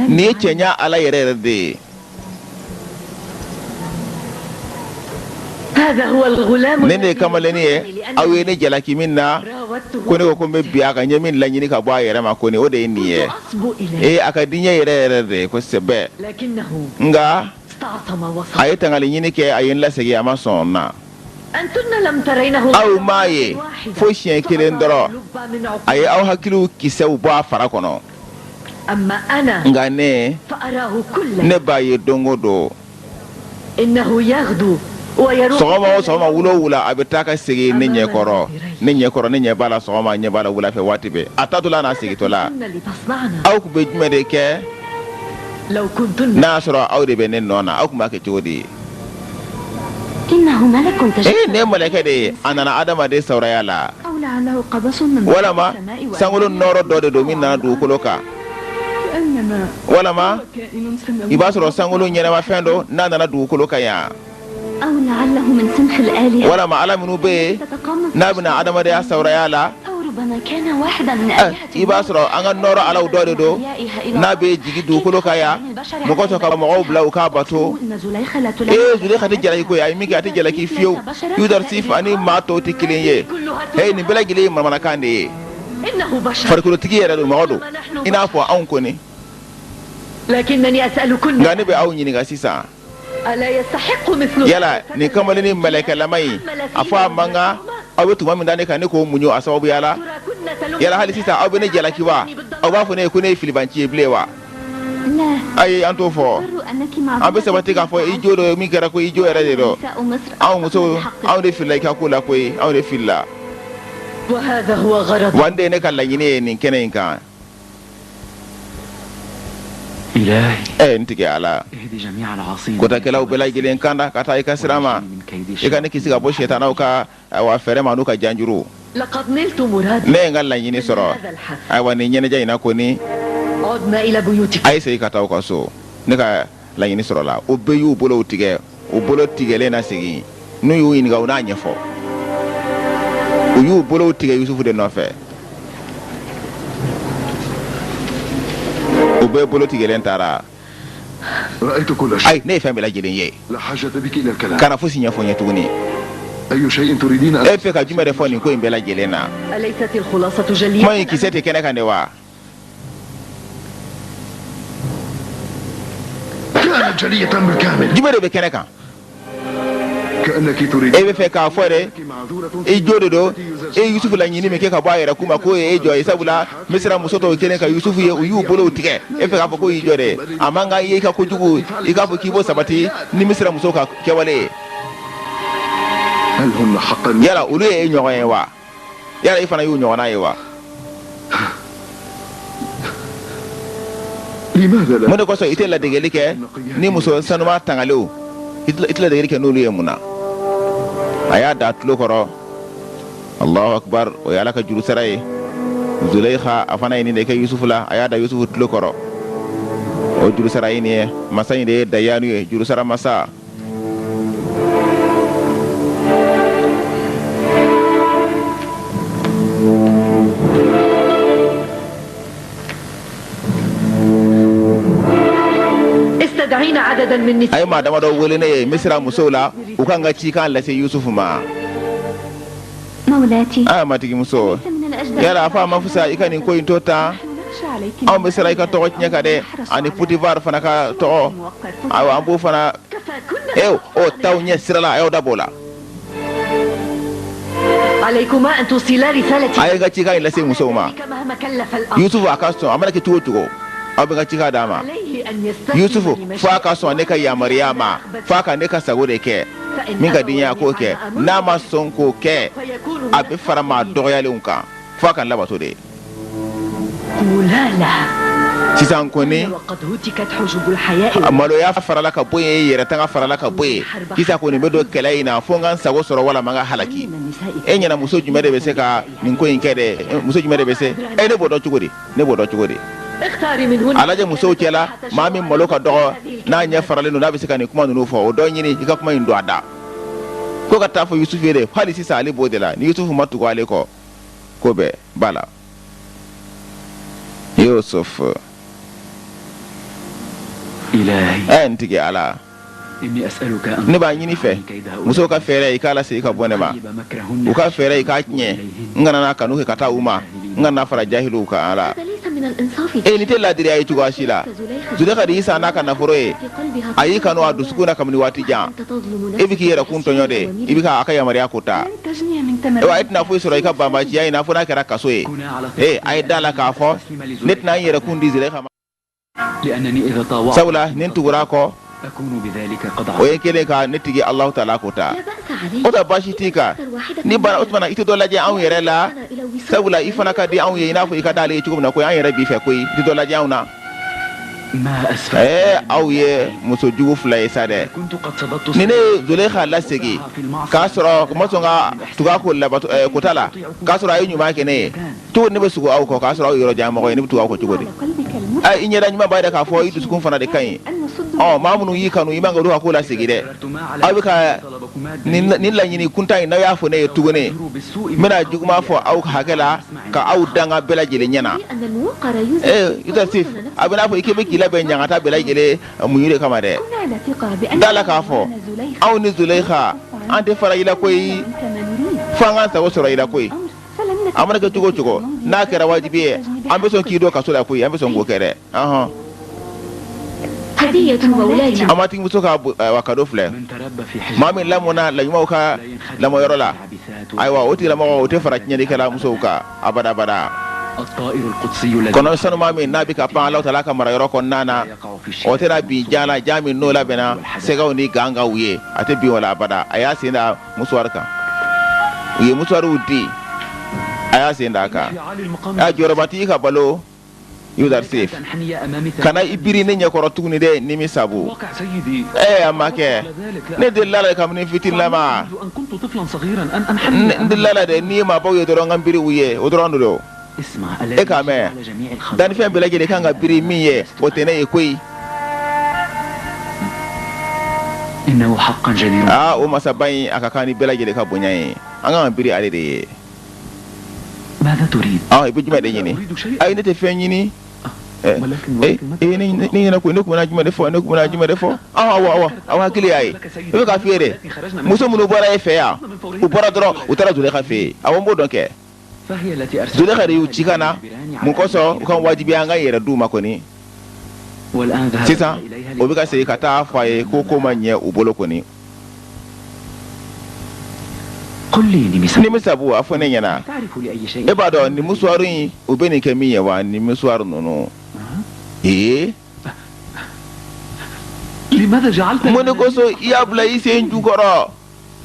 nin ye cɛɲa Ala yɛrɛ yɛrɛ de ye. Nin de ye kamalennin ye aw ye ne jalaki min na, ko ne ko ko n bɛ bin a kan, n ye min laɲini ka bɔ a yɛrɛ ma ko nin, o de ye nin ye. Ee, a ka di n ye yɛrɛ yɛrɛ de kosɛbɛ, nka a ye tangali ɲini kɛ, a ye n lasegin, a ma sɔn n na. Aw m'a ye fo siɲɛ kelen dɔrɔn, a ye aw hakiliw kisɛw bɔ a fara kɔnɔ. Nka ne, ne b'a ye don o don, sɔgɔma o sɔgɔma, wula o wula, a bɛ taa ka segin ne ɲɛ kɔrɔ, ne ɲɛ kɔrɔ. Ne ɲɛ b'a la sɔgɔma, ɲɛ b'a la wula fɛ, waati bɛɛ, a taatɔla n'a segintɔla. Aw tun bɛ jumɛn de kɛ n'a y'a sɔrɔ aw de bɛ ne nɔ na? Aw tun b'a kɛ cogo di ye? Ee, nin ye mɛlɛkɛ de ye, a nana adamaden sawuraya la, walama sankolo nɔɔrɔ dɔ de don min nana dugukolo kan, walama i b'a sɔrɔ sankolo ɲɛnamafɛn don n'a nana dugukolo kan yan, walama ala minnu bɛ yen n'a bɛna adamadenya sawuraya la. I b'a sɔrɔ an ka nɔɔrɔ alaw dɔ de don n'a bɛ jigin dugukolo kan yan mɔgɔ sɔrɔ ka mɔgɔw bila u k'a bato. Ee, Zuleyika tɛ jalaki koyi, a ye min kɛ, a tɛ jalaki fiyewu. Yuzarsif ani maa tɔw tɛ kelen ye. Hey, nin bɛɛ lajɛlen ye manamanakan de ye. Farikolotigi yɛrɛ don, mɔgɔ don i n'a fɔ anw kɔni. Nka ne bɛ aw ɲininka sisan. Yala nin kamalennin mɛlɛkɛlama in, a fɔ a man kan aw bɛ tuma min da ne kan ne k'o muɲu a sababuya la? Yala hali sisan aw bɛ ne jalaki wa? Aw b'a fɔ ne ye ko ne ye filibanci ye bilen wa? Ayi, an t'o fɔ. An bɛ sabati k'a fɔ i jo don, min kɛra ko i jo yɛrɛ de don. Anw musow, anw de filila i ka ko la koyi, anw de filila. Wa nin de ye ne ka laɲini ye nin kɛnɛ in kan. Ɛ n tigi Ala, kotakɛlaw bɛɛ lajɛlen kanda ka taa i ka sira ma, i ka ne kisi ka bɔ sɛtanaw ka ayiwa fɛɛrɛ ma n'u ka janjuru. Ne ye n ka laɲini sɔrɔ ayiwa nin ɲɛnajɛ in na kɔni. A ye segin ka taa aw ka so, ne ka laɲini sɔrɔla. O bɛɛ y'u bolow tigɛ, u bolo tigɛlen na segin. N'u y'u ɲininka, u n'a ɲɛfɔ. U y'u bolow tigɛ Yusufu de nɔfɛ. U bɛɛ bolo tigɛlen taara. Ayi, ne ye fɛn bɛɛ lajɛlen ye, kana fosi ɲɛfɔ n ye tuguni. E fɛ ka jumɛn de fɔ nin ko in bɛɛ lajɛlen na? Kuma in kisɛ tɛ kɛnɛ kan de wa? Jumɛn de bɛ kɛnɛ kan? E bɛ fɛ k'a fɔ dɛ, i jo de don. E ye Yusufu laɲini min kɛ ka bɔ a yɛrɛ kun ma, k'o ye e jɔ ye, sabula Misira muso tɔw kɛlen ka Yusufu ye, u y'u bolow tigɛ. E fɛ k'a fɔ k'o y'i jɔ dɛ? A man kan i ye i ka kojugu, i k'a fɔ k'i b'o sabati ni Misira musow ka kɛwale ye. Yala olu ye e ɲɔgɔn ye wa? Yala i fana y'u ɲɔgɔnna ye wa? Mun de kosɔn i tɛ ladegeli kɛ ni muso sanuma tangalenw, i tɛ ladegeli kɛ n'olu ye mun na? A y'a da tulo kɔrɔ. Allahu akbar, o ye Ala ka juru sara ye. Zuleyika, a fana ye nin de kɛ Yusufu la, a y'a da Yusufu tulo kɔrɔ. O juru sara ye nin ye. Masa in de ye dayanu ye, juru sara masa. A ye maa damadɔ wele ne ye Misira musow la, u ka n ka cikan lase Yusufu ma. Aa matigimuso, yala a fɔ a ma fisa i ka nin ko in to tan? Anw bɛ siran i ka tɔgɔ tiɲɛ kan dɛ, ani Potifar fana ka tɔgɔ. Ayiwa, an b'o fana e o t'aw ɲɛ sira la, a y'aw da b'o la. A ye n ka cikan in lase musow ma. Yusufu, a ka sɔn, a mana kɛ cogo o cogo, aw bɛ n ka cikan d'a ma. Yusufu, fo a ka sɔn ne ka yamaruya ma, fo a ka ne ka sago de kɛ. Min ka di n ye, a k'o kɛ. N'a ma sɔn k'o kɛ, a bɛ fara maa dɔgɔyalenw kan. Fo a ka n labato de. Sisan kɔni, maloya farala ka bɔ yen, yɛrɛtanga farala ka bɔ yen. Sisan kɔni bɛ don kɛlɛ in na fo n ka n sago sɔrɔ walama n ka halaki. E ɲɛna, muso jumɛn de bɛ se ka nin ko in kɛ dɛ? Muso jumɛn de bɛ se? E, ne b'o dɔn cogo di? Ne b'o dɔn cogo di? A lajɛ musow cɛla, maa min malo ka dɔgɔ, n'a ɲɛ faralen don, n'a bɛ se ka nin kuma ninnu fɔ, o dɔ ɲini i ka kuma in don a da. Ko ka taa fɔ Yusufu ye de, hali sisan ale b'o de la. Ni Yusufu ma tugu ale kɔ, ko bɛɛ b'a la. Yusuf, ɛ n tigi Ala, ne b'a ɲini fɛ, musow ka fɛɛrɛ, i k'a lase ka bɔ ne ma. U ka fɛɛrɛ, i k'a tiɲɛ. N kana n'a kanu kɛ ka taa u ma, n kana fara jahiliw kan. Ala, e nin tɛ ladiriya ye cogoya si la. Zuleka de y'i san n'a ka nafolo ye. A y'i kanu a dusukun na kabini waati jan. E bɛ k'i yɛrɛ kun tɔɲɔ de, i bɛ k'a ka yamaruya ko ta. Wa e tɛna foyi sɔrɔ i ka banbaciya in na fo n'a kɛra kaso ye. Ee, a ye da la k'a fɔ ne tɛna n yɛrɛ kun di Zuleka ma, sabula ni n tugura a kɔ, o ye kelen ka ne tigi Alahu taala ko ta. O tɛ baasi t'i kan ni bara. O tuma na, i tɛ dɔ lajɛ anw yɛrɛ la, sabula i fana ka di anw ye i n'a fɔ i ka d'ale ye cogo min na koyi. An yɛrɛ b'i fɛ koyi, i tɛ dɔ lajɛ anw na? Ɛɛ, aw ye muso jugu fila ye sa dɛ. Ni ne ye Zuleka lasegin k'a sɔrɔ ma sɔn ka tugu a ko labato kota la, k'a sɔrɔ a ye ɲuman kɛ ne ye cogo, ne bɛ tugu aw kɔ k'a sɔrɔ aw yɔrɔ jan mɔgɔ ye, ne bɛ tugu aw kɔ cogo di? I ɲɛda ɲuman b'a jira k'a fɔ i dusukun fana de ka ɲi. Ɔ, maa minnu y'i kanu, i man ka olu ka ko lasegin dɛ. Aw bɛ ka nin laɲini kuntan in, n'aw y'a fɔ ne ye tuguni, n bɛna juguman fɔ aw hakɛ la ka aw danga bɛɛ lajɛlen ɲɛ na. Ee Yusuf, a bɛ n'a fɔ i k'i bɛ k'i labɛn ɲangata bɛɛ lajɛlen muɲu de kama dɛ. Da la k'a fɔ anw ni Zuleyika, an tɛ fara i la koyi, fo an k'an sago sɔrɔ i la koyi. A mana kɛ cogo o cogo, n'a kɛra wajibi ye, an bɛ sɔn k'i don kaso la koyi, an bɛ sɔn k'o kɛ dɛ. Ɔhɔn. An matigimuso ka ayiwa kado filɛ. Maa min lamɔna laɲumanw ka lamɔyɔrɔ la, ayiwa o tigilamɔgɔ o tɛ fara tiɲɛnikɛla musow kan abadabada. Kɔnɔ sanuma min n'a bɛ ka pan Alahu taala ka marayɔrɔ kɔnɔna na, o tɛna bin jan la, jan min n'o labɛnna sɛgɛw ni gangaw ye, a tɛ bin o la abada. A y'a sen da musuwari kan, u ye musuwariw di, a y'a sen da a kan. A jɔyɔrɔbatigi ka balo Yuzarsif, kana i biri ne ɲɛkɔrɔ tuguni dɛ Nimisabu. Ee a ma kɛ, ne delila la kabini fitininama, n delila la dɛ, n'i ye maabaw ye dɔrɔn n ka n biri u ye, o dɔrɔn de don. E k'a mɛn, dannifɛn bɛɛ lajɛlen kan ka biri min ye, o tɛ ne ye koyi. Aa o masaba in, a ka kan ni bɛɛ lajɛlen ka bonya ye, an kan ka biri ale de ye. I bɛ jumɛn de ɲini? Ayi, ne tɛ fɛn ɲini. Ne ɲɛna ko ne tun bɛna jumɛn de fɔ? Ne tun bɛna jumɛn de fɔ? Awɔ, aw hakili y'a ye, i bɛ k'a f'i ye dɛ. Muso minnu bɔra e fɛ yan, u bɔra dɔrɔn u taara Zuleka fɛ yen. Awɔ, n b'o dɔn kɛ. Zuleka de y'u ci ka na. Mun kosɔn? U ka wajibiya an ka yɛrɛ d'u ma kɔni. Sisan o bɛ ka segin ka taa fɔ a ye ko ko ma ɲɛ u bolo kɔni. Nimisabu, a fɔ ne ɲɛna, e b'a dɔn nin musuwari in, u bɛ nin kɛ min ye wa? Nin musuwari ninnu, ee, mun de kosɔn i y'a bila i sen jukɔrɔ?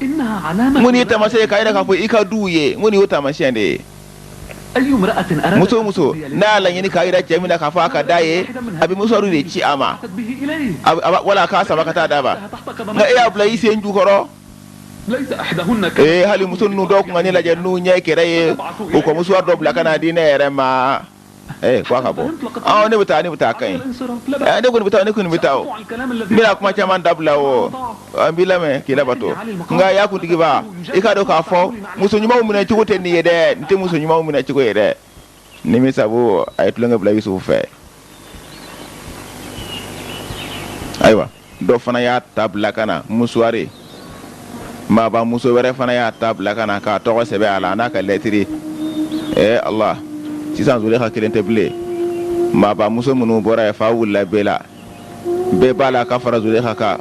N ko nin ye taamasiyɛn ye k'a jira k'a fɔ i ka di u ye. N ko nin y'o taamasiyɛn de ye. Muso o muso n'a y'a laɲini k'a jira cɛ min na k'a fɔ a ka d'a ye, a bɛ musuwari de ci a ma wala k'a sama ka taa d'a ma. Nka e y'a bila i sen jukɔrɔ. Ee, hali muso ninnu dɔw tun ka ne lajɛ n'u ɲɛ kɛrɛ ye, u ka musuwari dɔ bila ka n'a di ne yɛrɛ ma. Ee, ko a ka bɔ. Ne bɛ taa, ne bɛ taa, ka ɲi. Ne kɔni bɛ taa, ne kɔni bɛ taa o. N bɛna kuma caman dabila o. An b'i lamɛn k'i labato. Nka ya kuntigiba, i k'a dɔn k'a fɔ muso ɲumanw minɛ cogo tɛ nin ye dɛ. Nin tɛ muso ɲumanw minɛ cogo ye dɛ. Nimisabu, a ye tulonkɛ bila Yusufu fɛ. Ayiwa, dɔ fana y'a ta bila ka na musuwari. Maaba muso wɛrɛ fana y'a ta bila ka na k'a tɔgɔ sɛbɛn a la, a n'a ka lɛtiri. Ee Allah, sisan Zuleka kelen tɛ bilen. Maaba muso minnu bɔra yen, fa wulila bɛɛ la, bɛɛ b'a la ka fara Zuleka kan.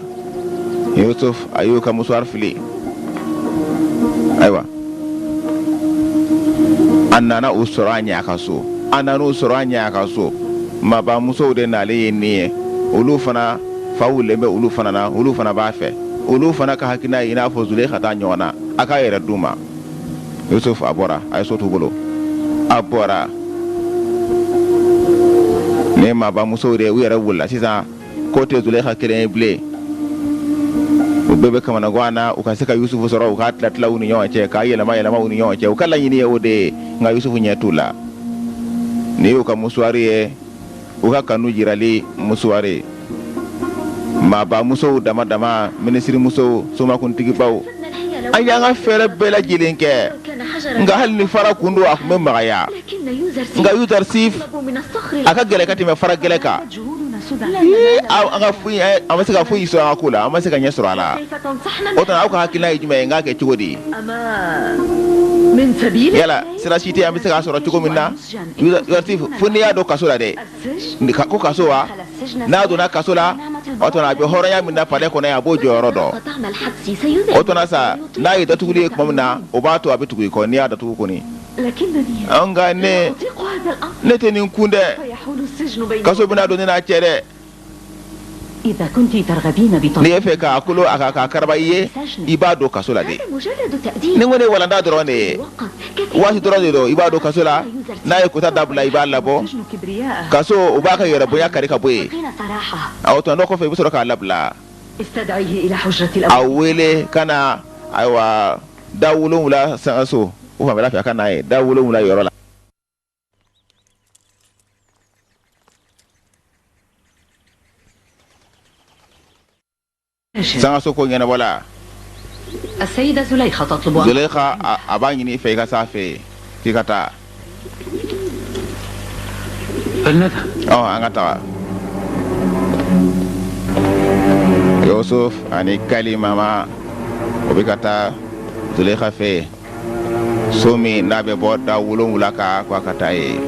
Yusuf a y'u ka musuwari fili. Ayiwa, a nana u sɔrɔ a ɲɛ a ka so, a nana u sɔrɔ a ɲɛ a ka so. Maaba musow de nalen ye nin ye, olu fana fa wulilen bɛ olu fana na, olu fana b'a fɛ, olu fana ka hakilina ye i n'a fɔ Zuleka ta ɲɔgɔn na, a k'a yɛrɛ d'u ma. Yusuf a bɔra, a ye so t'u bolo, a bɔra. Nin ye maaba musow de ye, u yɛrɛ wulila sisan, ko tɛ Zuleka kelen ye bilen. U bɛɛ bɛ kamanagan na u ka se ka Yusufu sɔrɔ, u k'a tila tila u ni ɲɔgɔn cɛ, k'a yɛlɛma yɛlɛma u ni ɲɔgɔn cɛ. U ka laɲini ye o de ye, nka Yusufu ɲɛ t'u la. Nin y'u ka musuwari ye, u ka kanu jirali musuwari. Maaba musow dama dama, minisiri musow, somakuntigibaw, an y'an ka fɛɛrɛ bɛɛ lajɛlen kɛ, nka hali ni fara kun don, a tun bɛ magaya. Nka Yuzarsif, a ka gɛlɛn ka tɛmɛ fara gɛlɛn kan. An ka foyi, an ma se ka foyi sɔrɔ an ka ko la, an ma se ka ɲɛ sɔrɔ a la. O tuma, aw ka hakilina ye jumɛn ye? N k'a kɛ cogo di? Yala sira si tɛ an bɛ se k'a sɔrɔ cogo min na? Yuzarsif, fo n'i y'a don kaso la dɛ. Ko kaso wa? N'a donna kaso la, o tuma a bɛ hɔrɔnya min na palais kɔnɔ yan, a b'o jɔyɔrɔ dɔn. O tuma sa, n'a ye datuguli ye tuma min na, o b'a to a bɛ tugu i kɔ n'i y'a datugu kɔni. Nka ne ne tɛ nin kun dɛ. Kaso bɛna don ne n'a cɛ dɛ. N'i y'a fɛ k'a kolo a ka k'a karaba i ye, i b'a don kaso la de. Nin kɔni ye walanda dɔrɔn de ye, waati dɔrɔn de don. I b'a don kaso la, n'a ye kota dabila, i b'a labɔ kaso, o b'a ka yɛrɛ bonya kari ka bɔ yen. O tuma n'o kɔfɛ, i bɛ sɔrɔ k'a labila. A wele ka na, ayiwa, da 7 sangaso o fanfɛla fɛ, a ka n'a ye da 7 yɔrɔ la. Sangaso ko ɲɛnabɔla, Zuleyika a b'a ɲini i fɛ i ka s'a fɛ yen, k'i ka taa. An ka taga. Yusuf ani Kalimama, o bɛ ka taa Zuleyika fɛ yen. So min n'a bɛ bɔ da 7 kan, ko a ka taa yen.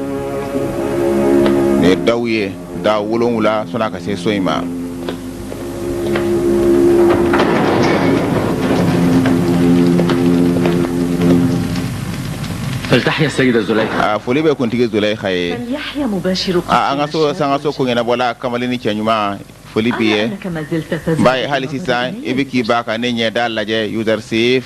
Nin ye daw ye, da 7 sɔnni a ka se so in ma. Foli bɛ kuntigi Zuleyika ye an ka so sangaso ko ɲɛnabɔla kamalen ni cɛ ɲuman foli b'i ye ba hali sisan i bɛ k'i ban ka ne ɲɛda lajɛ Yuzarsif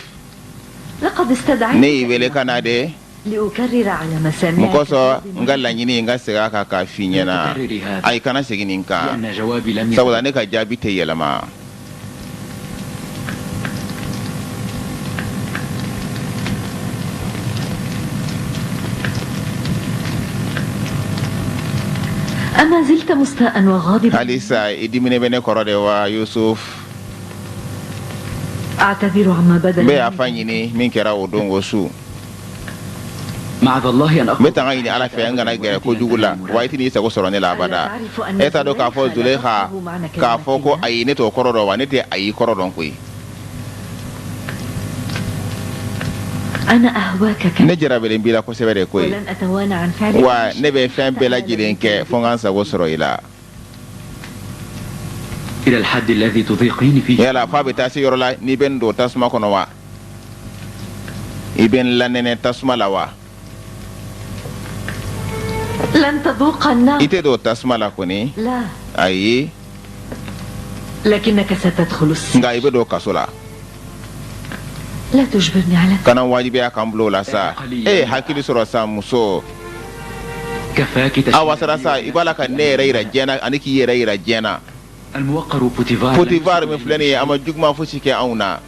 ne y'i wele ka na de mun kosɔn n ka laɲini n ka segin a kan k'a f'i ɲɛna ayi kana segin nin kan sabula ne ka jaabi tɛ yɛlɛma. Halisa i diminen bɛ ne kɔrɔ de wa Yusuf n bɛ yafa ɲini min kɛra o don o su n bɛ tanga ɲini Ala fɛ n kana gɛrɛ kojugu la wa i tɛn'i sago sɔrɔ ne la abada e t'a dɔn k'a fɔ Zuleyika k'a fɔ ko ayi ne t'o kɔrɔ dɔn wa ne tɛ ayi kɔrɔ dɔn koyi ne jarabilen b'i la kosɛbɛ de koyi wa ne bɛ fɛn bɛɛ lajɛlen kɛ fo n ka n sago sɔrɔ i la yala f'a bɛ taa se yɔrɔ la n'i bɛ n don tasuma kɔnɔ wa i bɛ n lanɛnɛ tasuma la wa i tɛ don tasuma la kɔni ayi nka i bɛ don kaso la kana wajibiya ka n bila o la sa e ye hakili sɔrɔ sa muso a wasara sa i b'a la ka ne yɛrɛ yira diɲɛ na ani k'i yɛrɛ yira diɲɛ na Potifar min filɛ nin ye a ma juguman fosi kɛ anw na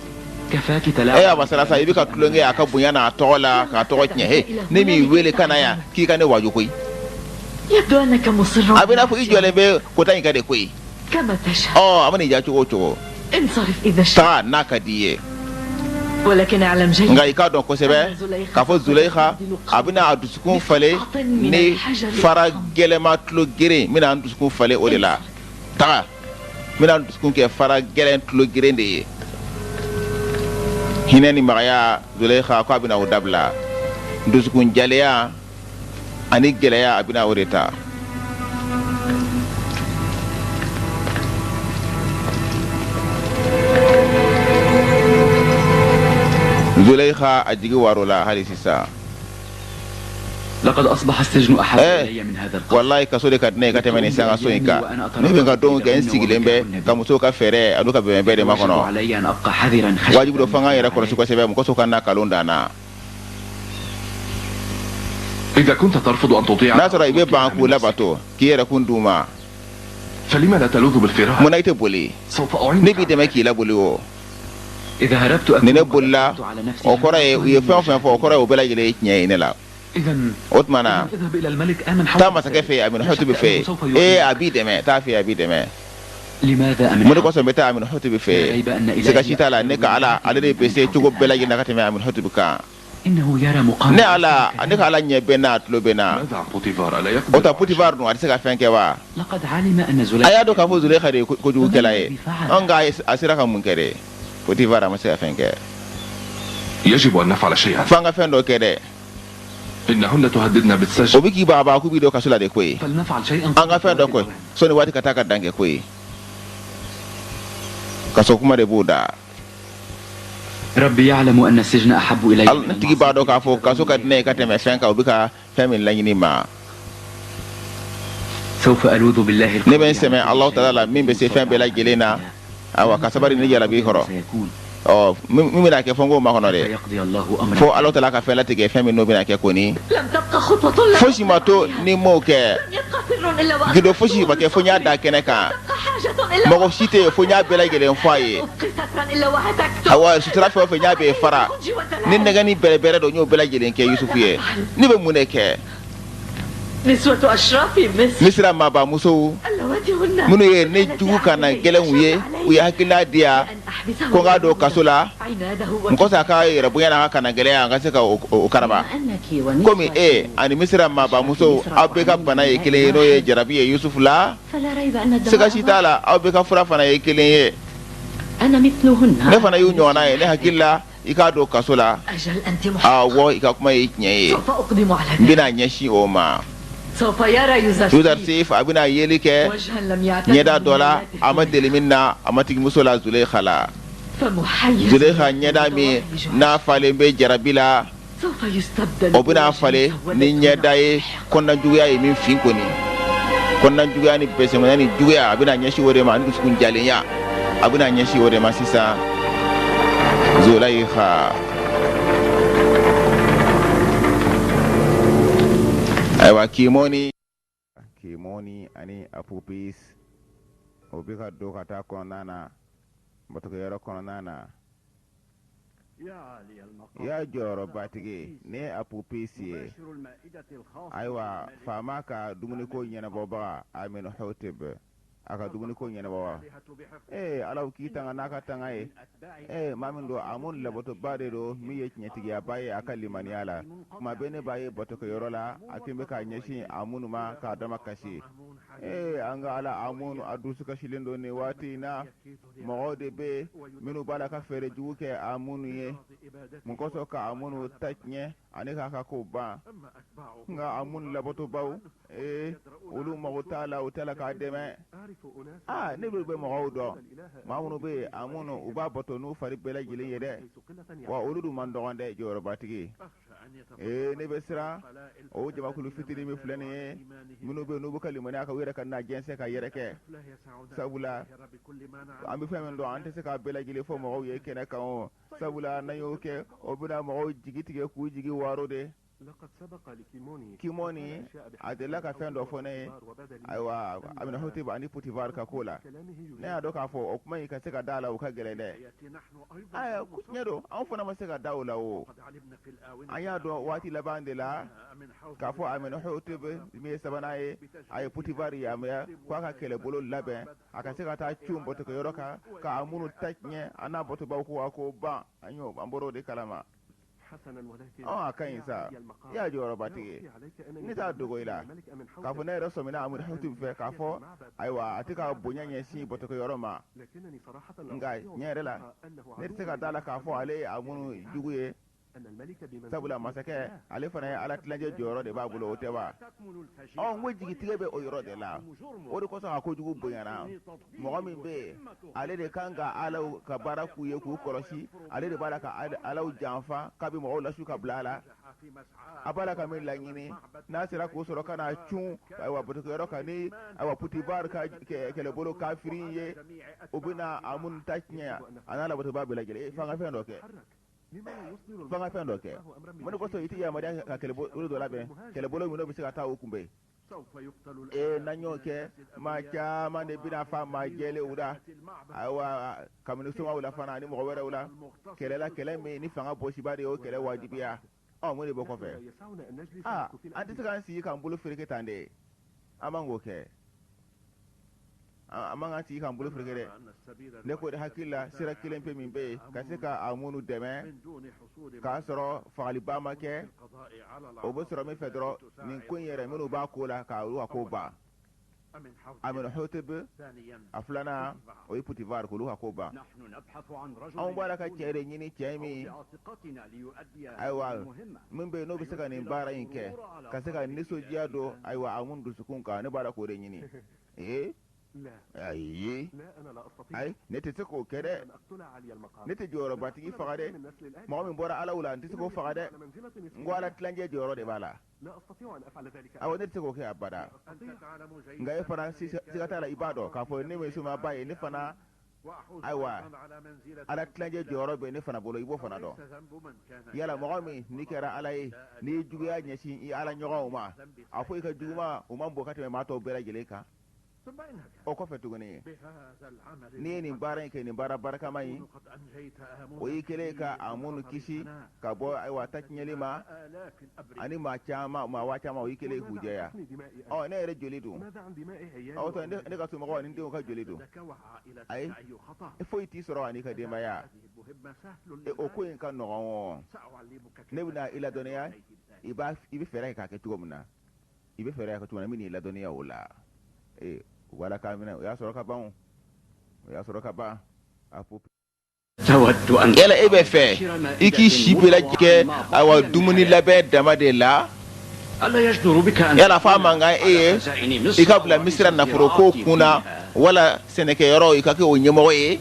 e a wasara sa i bɛ ka tulonkɛ a ka bonya n'a tɔgɔ la k'a tɔgɔ tiɲɛ he ne m'i wele ka na yan k'i ka ne waaju koyi a bɛ n'a fɔ i jɔlen bɛ kota in kan de koyi ɔ a mana i diya cogo o cogo taga n'a ka di i ye nka i k'a dɔn kosɛbɛ k'a fɔ Zuleyika a bɛna a dusukun falen ni fara gɛlɛma tulo geren n bɛna n dusukun falen o de la taga n bɛna n dusukun kɛ fara gɛlɛn tulo geren de ye hinɛ ni magaya Zuleyika ko a bɛna o dabila dusukun jalenya ani gɛlɛya a bɛna o de ta Zuleyika a jigi warola hali sisan walayi kaso de ka di ne ye ka tɛmɛ nin sangaso in kan ne bɛ n ka donw kɛ n sigilen bɛ ka musow ka fɛɛrɛ an'u ka bɛnbɛn de makɔnɔ wajibi don fo n ka n yɛrɛ kɔlɔsi kosɛbɛ mɔgɔ ka na nkalon da n na n'a sɔrɔ i bɛ ban k'u labato k'i yɛrɛ kun d'u ma munna i tɛ boli ne b'i dɛmɛ k'i laboli o ni ne bolila o kɔrɔ ye u ye fɛn o fɛn fɔ o kɔrɔ ye o bɛɛ lajɛlen ye tiɲɛ ye ne la o tuma na taa masakɛ fɛ yen Aminhɔtibi fɛ yen ee a b'i dɛmɛ taa fɛ yen a b'i dɛmɛ mun de kosɔn n bɛ taa Aminhɔtibi fɛ yen siga si t'a la ne ka Ala ale de bɛ se cogo bɛɛ lajɛlen na ka tɛmɛ Aminhɔtibi kan ne Ala ne ka Ala ɲɛ bɛ n na a tulo bɛ n na o ta Potifar dun a tɛ se ka fɛn kɛ wa a y'a dɔn k'a fɔ Zuleyika de ye kojugukɛla ye nka a sera ka mun kɛ de Potifar a ma se ka fɛn kɛ fo an ka fɛn dɔ kɛ dɛ o bɛ k'i baba k'u b'i don kaso la de koyi an ka fɛn dɔ kɛ sɔnni waati ka taa ka dan kɛ koyi kaso kuma de b'u da n tigi b'a dɔn k'a fɔ kaso ka di ne ye ka tɛmɛ fɛn kan u bɛ ka fɛn min laɲini ma ne bɛ n sɛmɛ Alahu taala la min bɛ se fɛn bɛɛ lajɛlen na awa ka sabari ni jarabi kɔrɔ ɔ min bɛna kɛ fo n k'o makɔnɔ dɛ fo Alahu taala ka fɛn latigɛ fɛn min n'o bɛna kɛ kɔni fosi ma to ni n m'o kɛ gindo fosi ma kɛ fo n y'a da kɛnɛ kan mɔgɔ si tɛ yen fo n y'a bɛɛ lajɛlen fɔ a ye awa sutura fɛn o fɛn n y'a bɛɛ fara ni nɛgɛ ni bɛrɛbɛrɛ don n y'o bɛɛ lajɛlen kɛ Yusufu ye ne bɛ mun de kɛ Misira maaba musow minnu ye ne jugu kana gɛlɛnw ye u ye hakilina di yan ko n k'a don kaso la n kosɔn a ka yɛrɛ bonya n'a ka kana gɛlɛya an ka se ka o karaba komi e ani Misira maaba musow aw bɛɛ ka bana ye kelen ye n'o ye jarabi ye Yusufu la siga si t'a la aw bɛɛ ka fura fana ye kelen ye ne fana y'u ɲɔgɔnna ye ne hakili la i k'a don kaso la awɔ i ka kuma ye tiɲɛ ye n bɛna ɲɛsin o ma Yuzarsif a bɛna yeli kɛ ɲɛda dɔ la a ma deli min na a matigimuso la Zuleyika la Zuleyika ɲɛda min n'a falen bɛ jarabi la. O bɛna falen ni ɲɛda ye kɔnɔnajuguya ye min fin kɔni, kɔnɔnajuguya ni bɛsɛnkɔnya ni juguya, a bɛna ɲɛsin o de ma, ani dusukun jalenya, a bɛna ɲɛsin o de ma sisan. Zulayiha, ayiwa, Kimoni, Kimoni ani Apopis, o bɛ ka don ka taa kɔnɔna na, batokɛyɔrɔ kɔnɔna na. Ya jɔyɔrɔbatigi, ne ye Apopis ye, ayiwa, faama ka dumuniko ɲɛnabɔbaga, Amenhotep a ka dumuniko ɲɛnabɔbaga. Ee, Ala k'i tanga n'a ka tanga ye. Ee, maa min don, Amun labatoba de don, min ye tiɲɛtigiyaba ye a ka limaniya la. Tuma bɛɛ ne b'a ye batokɛyɔrɔ la, a tun bɛ k'a ɲɛsin Amun ma k'a damakasi. Ee, an ka Ala Amun, a dusukasilen don nin waati in na. Mɔgɔw de bɛ yen minnu b'a la ka fɛɛrɛ jugu kɛ Amun ye, mun kosɔn ka Amun ta tiɲɛ ani k'a ka ko ban. Nka Amun labatobaw, ee, olu mago t'a la, u t'a la k'a dɛmɛ. Aa, ne bɛ mɔgɔw dɔn, maa minnu bɛ yen, Amun u b'a bato n'u fari bɛɛ lajɛlen ye dɛ. Wa olu dun man dɔgɔn dɛ, jɔyɔrɔbatigi. Ee, ne bɛ siran o jamakulu fitinin min filɛ nin ye, minnu bɛ yen n'u bɛ ka limaniya kan, u yɛrɛ ka na jɛnsɛn ka yɛrɛ kɛ, sabula an bɛ fɛn min dɔn, an tɛ se k'a bɛɛ lajɛlen fɔ mɔgɔw ye kɛnɛ kan o, sabula n'an y'o kɛ, o bɛna mɔgɔw jigi tigɛ k'u jigi waaro de. Kimɔni a delila ka fɛn dɔ fɔ ne ye, ayiwa, Amenhotep ani Potifar ka ko la. Ne y'a dɔn k'a fɔ o kuma in ka se ka da a la, o ka gɛlɛn dɛ. Ayiwa, tiɲɛ don, anw fana ma se ka da o la o. An y'a dɔn waati laban de la k'a fɔ Amenhotep min ye sabanan ye, a ye Potifar yamaruya ko a ka kɛlɛbolo labɛn, a ka se ka taa cun batokɛyɔrɔ kan ka Amunu ta tiɲɛ, a n'a batobaw ko a ko ban. An y'o, an bɔra o de kalama. A ka ɲi sa, i y'a jɔyɔrɔbatigi, ne t'a dogo i la k'a fɔ ne yɛrɛ sɔmina Amenhotep fɛ k'a fɔ ayiwa, a tɛ ka bonya ɲɛsin batokɛyɔrɔ ma. Nka tiɲɛ yɛrɛ la, ne tɛ se ka da la k'a fɔ ale ye Amunu jugu ye, sabula masakɛ ale fana ye Ala tilancɛ jɔyɔrɔ de b'a bolo, o tɛ wa? Ɔ, n ko jigitigɛ bɛ o yɔrɔ de la, o de kosɔn a kojugu bonyana. Mɔgɔ min bɛ yen, ale de kan ka alaw ka baara k'u ye, k'u kɔlɔsi, ale de b'a la ka alaw janfa, k'a bɛ mɔgɔw lasu ka bila a la. A b'a la ka min laɲini, n'a sera k'o sɔrɔ ka na cun, ayiwa, batokɛyɔrɔ kan ni, ayiwa, Potifar ka kɛlɛbolo kafiri ye, o bɛna Amunu ta tiɲɛ, a n'a labatoba bɛɛ lajɛlen. F'an ka fɛn dɔ kɛ, f'an ka fɛn dɔ kɛ. Mun de kosɔn i tɛ yamaruya ka kɛlɛbolo dɔ labɛn, kɛlɛbolo min n'o bɛ se ka taa o kunbɛn? Ee, n'an y'o kɛ, maa caman de bɛna fa maa jɛlenw la, ayiwa, kabini somaw la fana ani mɔgɔ wɛrɛw la, kɛlɛ la, kɛlɛ min ni fanga bɔsiba de y'o kɛlɛ wajibiya. Ɔ, mun de b'o kɔfɛ? Aa, an tɛ se k'an sigi k'an bolo fereke tan de, an man k'o kɛ, an man k'an sigi k'an bolo fereke dɛ. Ne ko de hakili la, sira kelen pe min bɛ yen ka se ka Amunu dɛmɛ k'a sɔrɔ fagaliba ma kɛ, o bɛ sɔrɔ min fɛ dɔrɔn, nin ko in yɛrɛ, minnu b'a ko la, ka olu ka ko ban. Amenhotep a filanan, o ye Potifar, k'olu ka ko ban. Anw b'a la ka cɛ de ɲini, cɛ min, ayiwa, min bɛ yen n'o bɛ se ka nin baara in kɛ, ka se ka nisɔndiya don, ayiwa, Amun dusukun kan. Ne b'a la k'o de ɲini. Ee, ayi, ayi, ne tɛ se k'o kɛ dɛ. Ne tɛ jɔyɔrɔbatigi faga dɛ. Mɔgɔ min bɔra alaw la, n tɛ se k'o faga dɛ. N ko ala tilancɛ jɔyɔrɔ de b'a la. Awɔ, ne tɛ se k'o kɛ abada. Nka e fana, siga t'a la, i b'a dɔn k'a fɔ ne min ye somaba ye, ne fana, ayiwa, ala tilancɛ jɔyɔrɔ bɛ ne fana bolo, i b'o fana dɔn. Yala mɔgɔ min n'i kɛra ala ye, n'i ye juguya ɲɛsin i ala ɲɔgɔnw ma, a fɔ i ka juguman o man bon ka tɛmɛ maa tɔw bɛɛ lajɛlen kan? O kɔfɛ tuguni, n'i ye nin baara in kɛ, nin baara barikama in, o y'i kɛlen ka Amunu kisi ka bɔ, ayiwa, tatiɲɛli ma, ani maa caman, maa waa caman, o y'i kɛlen k'u jɛya. Ɔ, ne yɛrɛ joli dun? Ɔ, tɔ ne ka somɔgɔw ani n denw ka joli dun? Ayi, foyi t'i sɔrɔ ani ka denbaya. O ko in ka nɔgɔn o. Ne bɛna i ladɔnniya i b'a i bɛ fɛɛrɛ kɛ k'a kɛ cogo min na, i bɛ fɛɛrɛ kɛ cogo min na, n bɛn'i ladɔnniya o la. Ee, u b'a la k'a minɛ, o y'a sɔrɔ ka ban, o y'a sɔrɔ ka ban. A ko yala e bɛ fɛ i k'i si bɛɛ lajɛlen kɛ, ayiwa, dumuni labɛn dama de la? Yala f'a man kan e ye i ka bila Misira nafoloko kun na, wala sɛnɛkɛyɔrɔ, i ka kɛ o ɲɛmɔgɔ ye?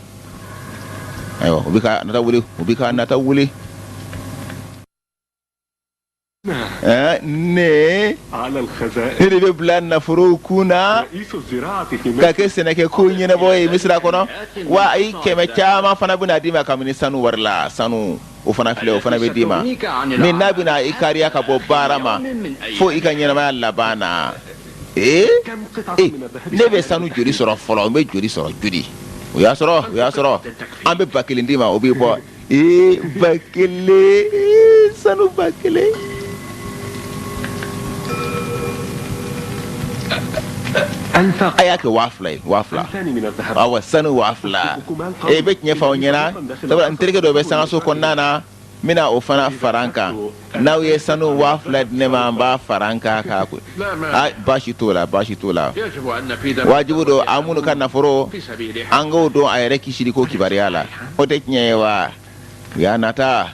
Ayiwa, u bɛ ka nata wuli, u bɛ ka nata wuli. Ne ne de bɛ bila nafolow kun na ka kɛ sɛnɛkɛko ɲɛnabɔ ye misira kɔnɔ wa ayi kɛmɛ caman fana bɛna d'i ma kabini sanu wari la sanu o fana filɛ o fana bɛ d'i ma min n'a bɛna i kariya ka bɔ baara ma fo i ka ɲɛnamaya laban na ee ne bɛ sanu joli sɔrɔ fɔlɔ n bɛ joli sɔrɔ joli o y'a sɔrɔ o y'a sɔrɔ an bɛ 1000 d'i ma o b'i bɔ ee 1000 sanu 1000. A y'a kɛ 2000 ye 2000 awa sanu 2000 e bɛ tiɲɛ fɔ aw ɲɛna sabula n terikɛ dɔ bɛ sangaso kɔnɔna na n bɛna o fana fara n kan n'aw ye sanu 2000 di ne ma n b'a fara n kan k'a ko a baasi t'o la baasi t'o la wajibu don an minnu ka nafolo an k'o don a yɛrɛ kisili ko kibaruya la o tɛ tiɲɛ ye wa u y'a nata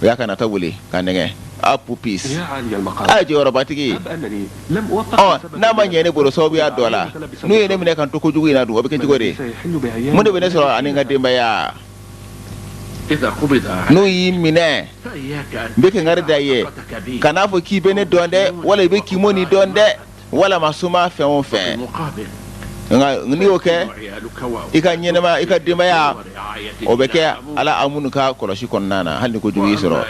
u y'a ka nata wuli ka nɛgɛ Apopis a jɔyɔrɔbatigi ɔ n'a ma ɲɛ ne bolo sababuya dɔ la n'u ye ne minɛ ka n to kojugu in na dun o bɛ kɛ cogo di mun de bɛ ne sɔrɔ ani n ka denbaya n'u y'i minɛ n bɛ kangari da i ye kan'a fɔ k'i bɛ ne dɔn dɛ wala i bɛ Kimoni dɔn dɛ walama soma fɛn o fɛn nka n'i y'o kɛ i ka ɲɛnama i ka denbaya o bɛ kɛ ala Amunu ka kɔlɔsi kɔnɔna na hali ni kojugu y'i sɔrɔ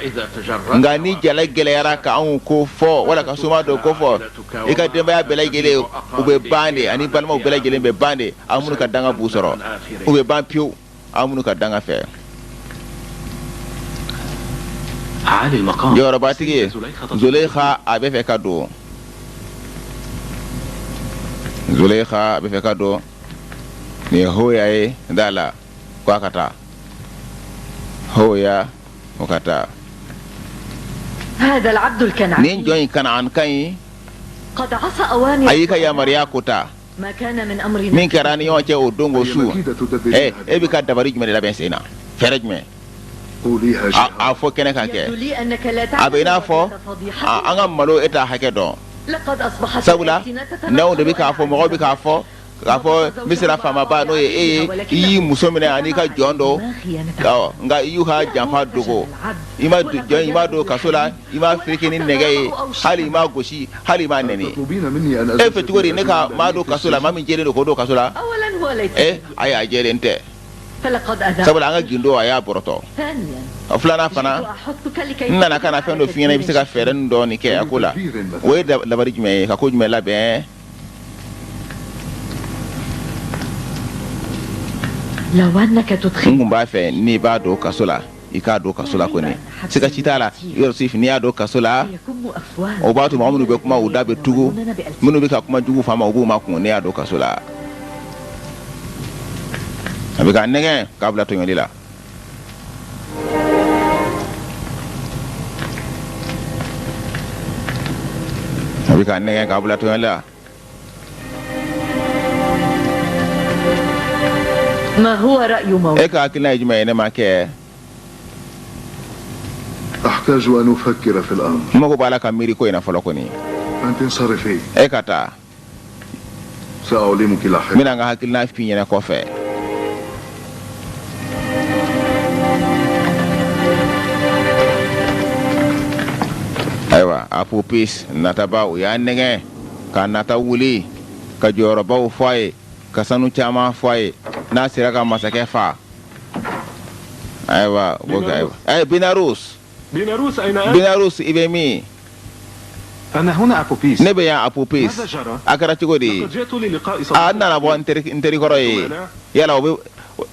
nka ni jala gɛlɛyara ka anw ko fɔ wala ka soma dɔ ko fɔ i ka denbaya bɛɛ lajɛlen u bɛ ban de ani balimaw bɛɛ lajɛlen bɛ ban de Amunu ka danga b'u sɔrɔ u bɛ ban pewu Amunu ka danga fɛ jɔyɔrɔbatigi Zuleyika a bɛ fɛ ka don Zuleyika a bɛ fɛ ka don nin ye hoya ye da la ko a ka taa hoya o ka taa nin jɔn in Kanaanka in a y'i ka yamaruya kota min kɛra an ni ɲɔgɔn cɛ o don o su e bɛ ka dabari jumɛn de labɛn sen na fɛɛrɛ jumɛn a fɔ kɛnɛ kan kɛ a bɛ i n'a fɔ an ka malo e t'a hakɛ dɔn sabula n'anw de bɛ k'a fɔ mɔgɔw bɛ k'a fɔ k'a fɔ misira faamaba n'o ye e ye i y'i muso minɛ ani i ka jɔn dɔ nka i y'u ka janfa dogo i ma jɔn i m'a don kaso la i m'a fereke ni nɛgɛ ye hali i m'a gosi hali i m'a nɛni e fɛ cogo di ne ka maa don kaso la maa min jɛlen don k'o don kaso la e ayi a jɛlen tɛ sabula an ka gindo a y'a bɔrɔtɔ filanan fana n nana ka na fɛn dɔ f'i ɲɛna i bɛ se ka fɛɛrɛ dɔɔni kɛ a ko la o ye dabari jumɛn ye ka ko jumɛn labɛn n kun b'a fɛ n'i b'a don kaso la i k'a don kaso la kɔni siga si t'a la Yusufu n'i y'a don kaso la o b'a to mɔgɔ minnu bɛ kuma u da bɛ tugu minnu bɛ ka kuma jugu fɔ a ma u b'u makun n'i y'a don kaso la a bɛ k'a nɛgɛn k'a bila tɔɲɔli la a bɛ k'a nɛgɛn k'a bila tɔɲɔli la E ka hakilina ye jumɛn ye ne ma kɛ n mago b'a la ka miiri ko in na fɔlɔ kɔni e ka taa n bɛna n ka hakilina f'i ɲɛna kɔfɛ ayiwa Apopis nataba u y'a nɛgɛn ka nata wuli ka jɔyɔrɔbaw fɔ a ye ka sanu caman fɔ a ye n'a sera ka masakɛ faa ayiwa ayiwa Binarus Binarus i bɛ min ne bɛ yan Apopis a kɛra cogo di a n nana bɔ n terikɔrɔ ye yala o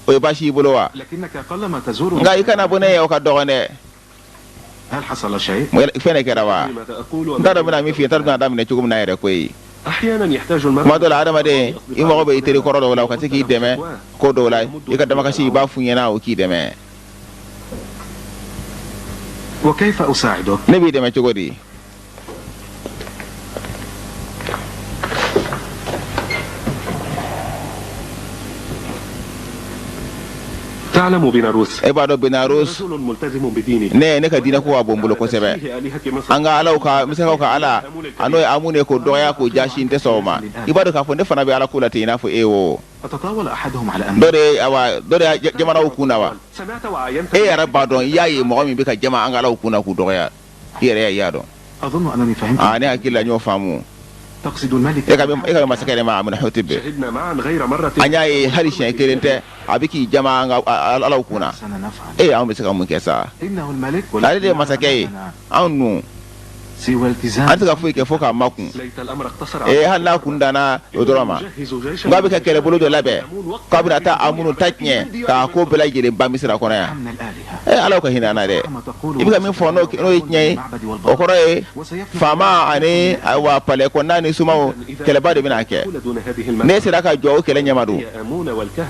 ye baasi y'i bolo wa nka i ka na bɔ ne ye o ka dɔgɔn dɛ Fɛn de kɛra wa n t'a dɔn n bɛna min f'i ye n t'a dɔn n bɛna daminɛ cogo min na yɛrɛ koyi tuma dɔ la adamaden i mago bɛ i teri kɔrɔ dɔw la u ka se k'i dɛmɛ ko dɔw la i ka damakasi i b'a f'u ɲɛna u k'i dɛmɛ ne b'i dɛmɛ cogo di E b'a dɔn Benarus ne ne ka diinɛ ko ka bon n bolo kosɛbɛ an ka alaw ka misirakaw ka ala a n'o ye Amun ye k'o dɔgɔya k'o jasi n tɛ sɔn o ma i b'a dɔn k'a fɔ ne fana bɛ ala ko la ten i n'a fɔ e o dɔ de awa dɔ de jamana kun na wa e yɛrɛ b'a dɔn i y'a ye mɔgɔ min bɛ ka jama an ka alaw kun na k'u dɔgɔya I yɛrɛ y'a dɔn. Aa, ne hakili la n y'o faamu. E kan bɛ masakɛ de ma, Amenhotep. An y'a ye hali siɲɛ kelen tɛ, a bɛ k'i jama an ka alaw kunna. E, anw bɛ se ka mun kɛ sa? Ale de ye masakɛ ye, anw dun an tɛ ka foyi kɛ fo k'a makun. Ee, hali n'a kun danna o dɔrɔn ma, nka a bɛ ka kɛlɛbolo dɔ labɛn k'a bɛna taa Amunu ta tiɲɛ, k'a ko bɛɛ lajɛlen ban Misira kɔnɔ yan. Ee, ala ka hinɛ an na dɛ! I bɛ ka min fɔ, n'o ye tiɲɛ ye, o kɔrɔ ye faama ani, ayiwa, palais kɔnɔna ni somaw, kɛlɛba de bɛna kɛ. N'e sera ka jɔ o kɛlɛ ɲɛma don,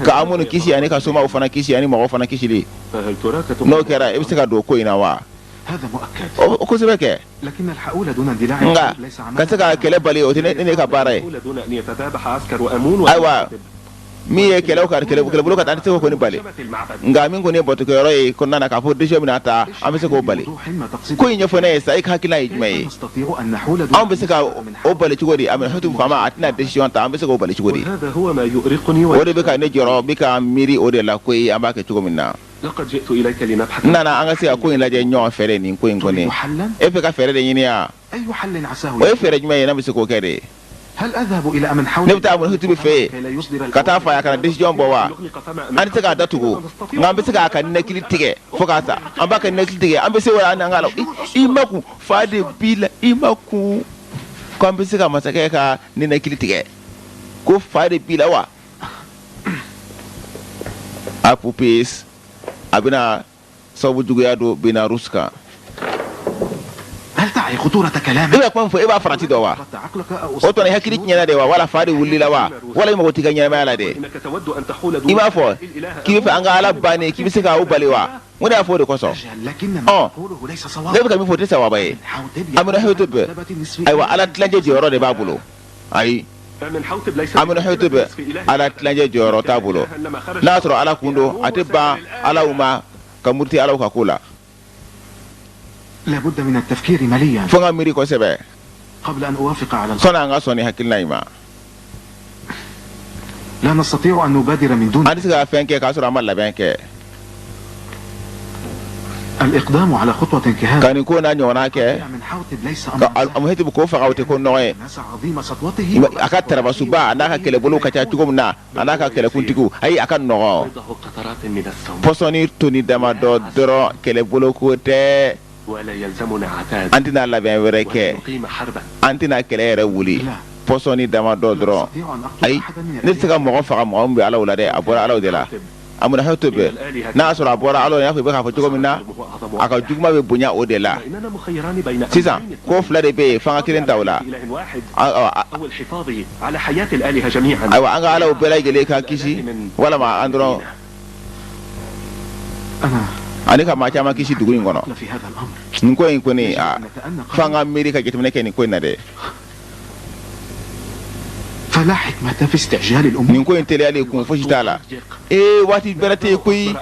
ka Amunu kisi ani ka somaw fana kisi ani mɔgɔw fana kisili, n'o kɛra, i bɛ se ka don ko in na wa? O kosɛbɛ kɛ, nka ka se ka kɛlɛ bali, o tɛ ne ka baara ye. Ayiwa, min ye kɛlɛ ka kɛlɛbolo ka taa, an tɛ se k'o kɔni bali, nka min kɔni ye batokɛyɔrɔ ye kɔnɔna na, k'a fɔ décision bɛna ta, an bɛ se k'o bali. Ko in ɲɛfɔ ne ye sa, i ka hakilina ye jumɛn ye? Anw bɛ se ka o bali cogo di? Amenhotep faama, a tɛna décision ta, an bɛ se k'o bali cogo di? O de bɛ ka ne jɔrɔ, bɛ ka miiri o de la koyi, an b'a kɛ cogo min na. N nana an ka se ka ko in lajɛ ɲɔgɔn fɛ de. Nin ko in kɔni, e fɛ ka fɛɛrɛ de ɲini yan. O ye fɛɛrɛ jumɛn ye n'a bɛ se k'o kɛ de? Ne bɛ taa Amenhotep fɛ yen ka taa fɔ a ye a kana décision bɔ wa? An tɛ se k'a datugu, nka an bɛ se k'a ka ninakili tigɛ fo k'a sa. An b'a ka ninakili tigɛ, an bɛ se wa? An ka la i ma kun fa de b'i la, i ma kun ko an bɛ se ka masakɛ ka ninakili tigɛ, ko fa de b'i la wa? Apopis, a bɛna sababu juguya don Benarus kan. E bɛ kuma min fɔ, e b'a farati dɔn wa? O tuma, i hakili tiɲɛna de wa, wala fa de wulila wa, wala i mago t'i ka ɲɛnamaya la de? I b'a fɔ k'i bɛ fɛ an ka ala bannen, k'i bɛ se k'o bali wa? Mun de y'a fɔ o de kosɔn? Ɔ, ne bɛ ka min fɔ, o tɛ sawaba ye. Amenhotep, ayiwa, ala tilancɛ jɔyɔrɔ de b'a bolo. Ayi, Amenhotep, ala tilancɛ jɔyɔrɔ t'a bolo. N'a y'a sɔrɔ ala kun don, a tɛ ban alaw ma ka muruti alaw ka ko la. Fo n ka miiri kosɛbɛ sɔnni an ka sɔn ni hakilina in ma. An tɛ se ka fɛn kɛ k'a sɔrɔ an ma labɛn kɛ. Ka nin ko n'a ɲɔgɔnna kɛ, ka Amenhotep k'o faga, o tɛ ko nɔgɔ ye. A ka tarabasuba, a n'a ka kɛlɛbolo ka ca cogo min na, a n'a ka kɛlɛkuntigiw, ayi, a ka nɔgɔn. Pɔsɔni toni damadɔ dɔrɔn, kɛlɛbolo ko tɛ. An tɛna labɛn wɛrɛ kɛ, an tɛna kɛlɛ yɛrɛ wuli, pɔsɔni damadɔ dɔrɔn. Ayi, ne tɛ se ka mɔgɔ faga, mɔgɔ min bɛ alaw la dɛ, a bɔra alaw de la. Amenhotep, n'a y'a sɔrɔ a bɔra alaw, y'a fɔ i bɛ k'a fɔ cogo min na, a ka juguman bɛ bonya o de la. Sisan ko fila de bɛ yen, f'an ka kelen ta o la. Ayiwa, an ka alaw bɛɛ lajɛlen ka kisi, walama an dɔrɔn, ani ka maa caman kisi dugu in kɔnɔ. Nin ko in kɔni, a f'an ka miiri ka jateminɛ kɛ nin ko in na dɛ. Nin ko in teliyali, kun fosi t'a la. Ee, waati bɛrɛ tɛ yen koyi.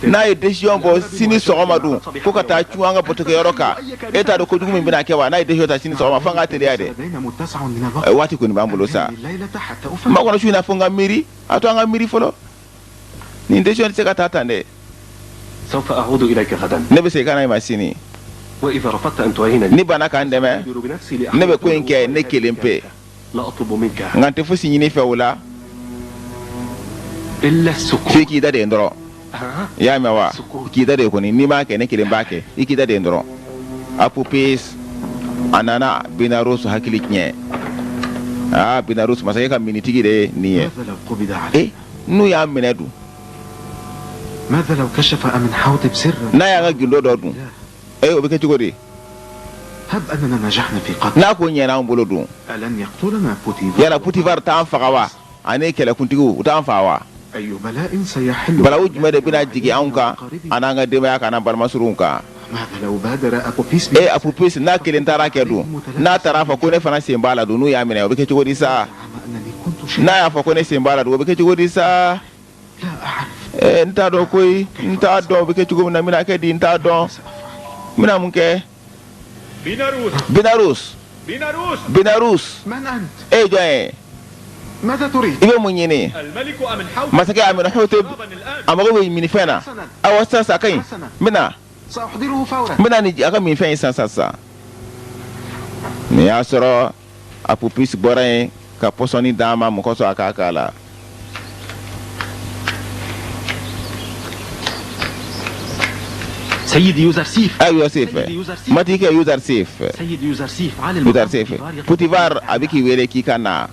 N'a ye décision bɔ sini sɔgɔma dun, ko ka taa cun an ka batokɛyɔrɔ kan, e t'a dɔn kojugu min bɛna kɛ wa? N'a ye décision ta sini sɔgɔma, f'an ka teliya dɛ. Waati kɔni b'an bolo sa. N b'a kɔnɔ su in na, fo n ka miiri. A to an ka miiri fɔlɔ. Nin décision tɛ se ka taa tan dɛ. Ne bɛ segin ka na i ma sini. N'i banna k'an dɛmɛ, ne bɛ ko in kɛ ne kelen pe, nka n tɛ fosi ɲini i fɛ o la f'i k'i da de dɔrɔn. I y'a mɛn wa? K'i da de kɔni. N'i m'a kɛ, ne kelen b'a kɛ. I k'i da de dɔrɔn. Apopis, a nana Benarus hakili tiɲɛ. Aa, Benarus, masakɛ ka minitigi de ye nin ye. E, n'u y'a minɛ dun? N'a y'an ka gindo dɔ dun, e, o bɛ kɛ cogo di? N'a ko ɲɛna an bolo dun, yala Putivar t'an faga wa? Ani kɛlɛkuntigiw, u t'an faga wa? Balawu jumɛn de bɛna jigin anw kan, an'an ka denbaya kan, an'an balimasurunw kan? E, Apopis n'a kelen taara kɛ dun, n'a taara fɔ ko ne fana sen b'a la dun, n'u y'a minɛ, o bɛ kɛ cogo di sa? N'a y'a fɔ ko ne sen b'a la dun, o bɛ kɛ cogo di sa? N t'a dɔn koyi, n t'a dɔn o bɛ kɛ cogo min na. N bɛna kɛ di? N t'a dɔn n bɛna mun kɛ. Benarus, Benarus, e ye jɔn ye? I bɛ mun ɲini? Masakɛ Amenhotep, a mago bɛ minifɛn na. Awa, sisan sa, ka ɲi, n bɛna ni a ka minfɛn ye sisan sisan. Nin y'a sɔrɔ Apopis bɔra yen ka pɔsɔni d'a ma mun kosɔn a k'a k'a la. Seyidi Yuzarsif. A Yusuf, matigikɛ Yuzarsif. Seyidi Yuzarsif. Yuzarsif. Potifar a bɛ k'i wele k'i ka na.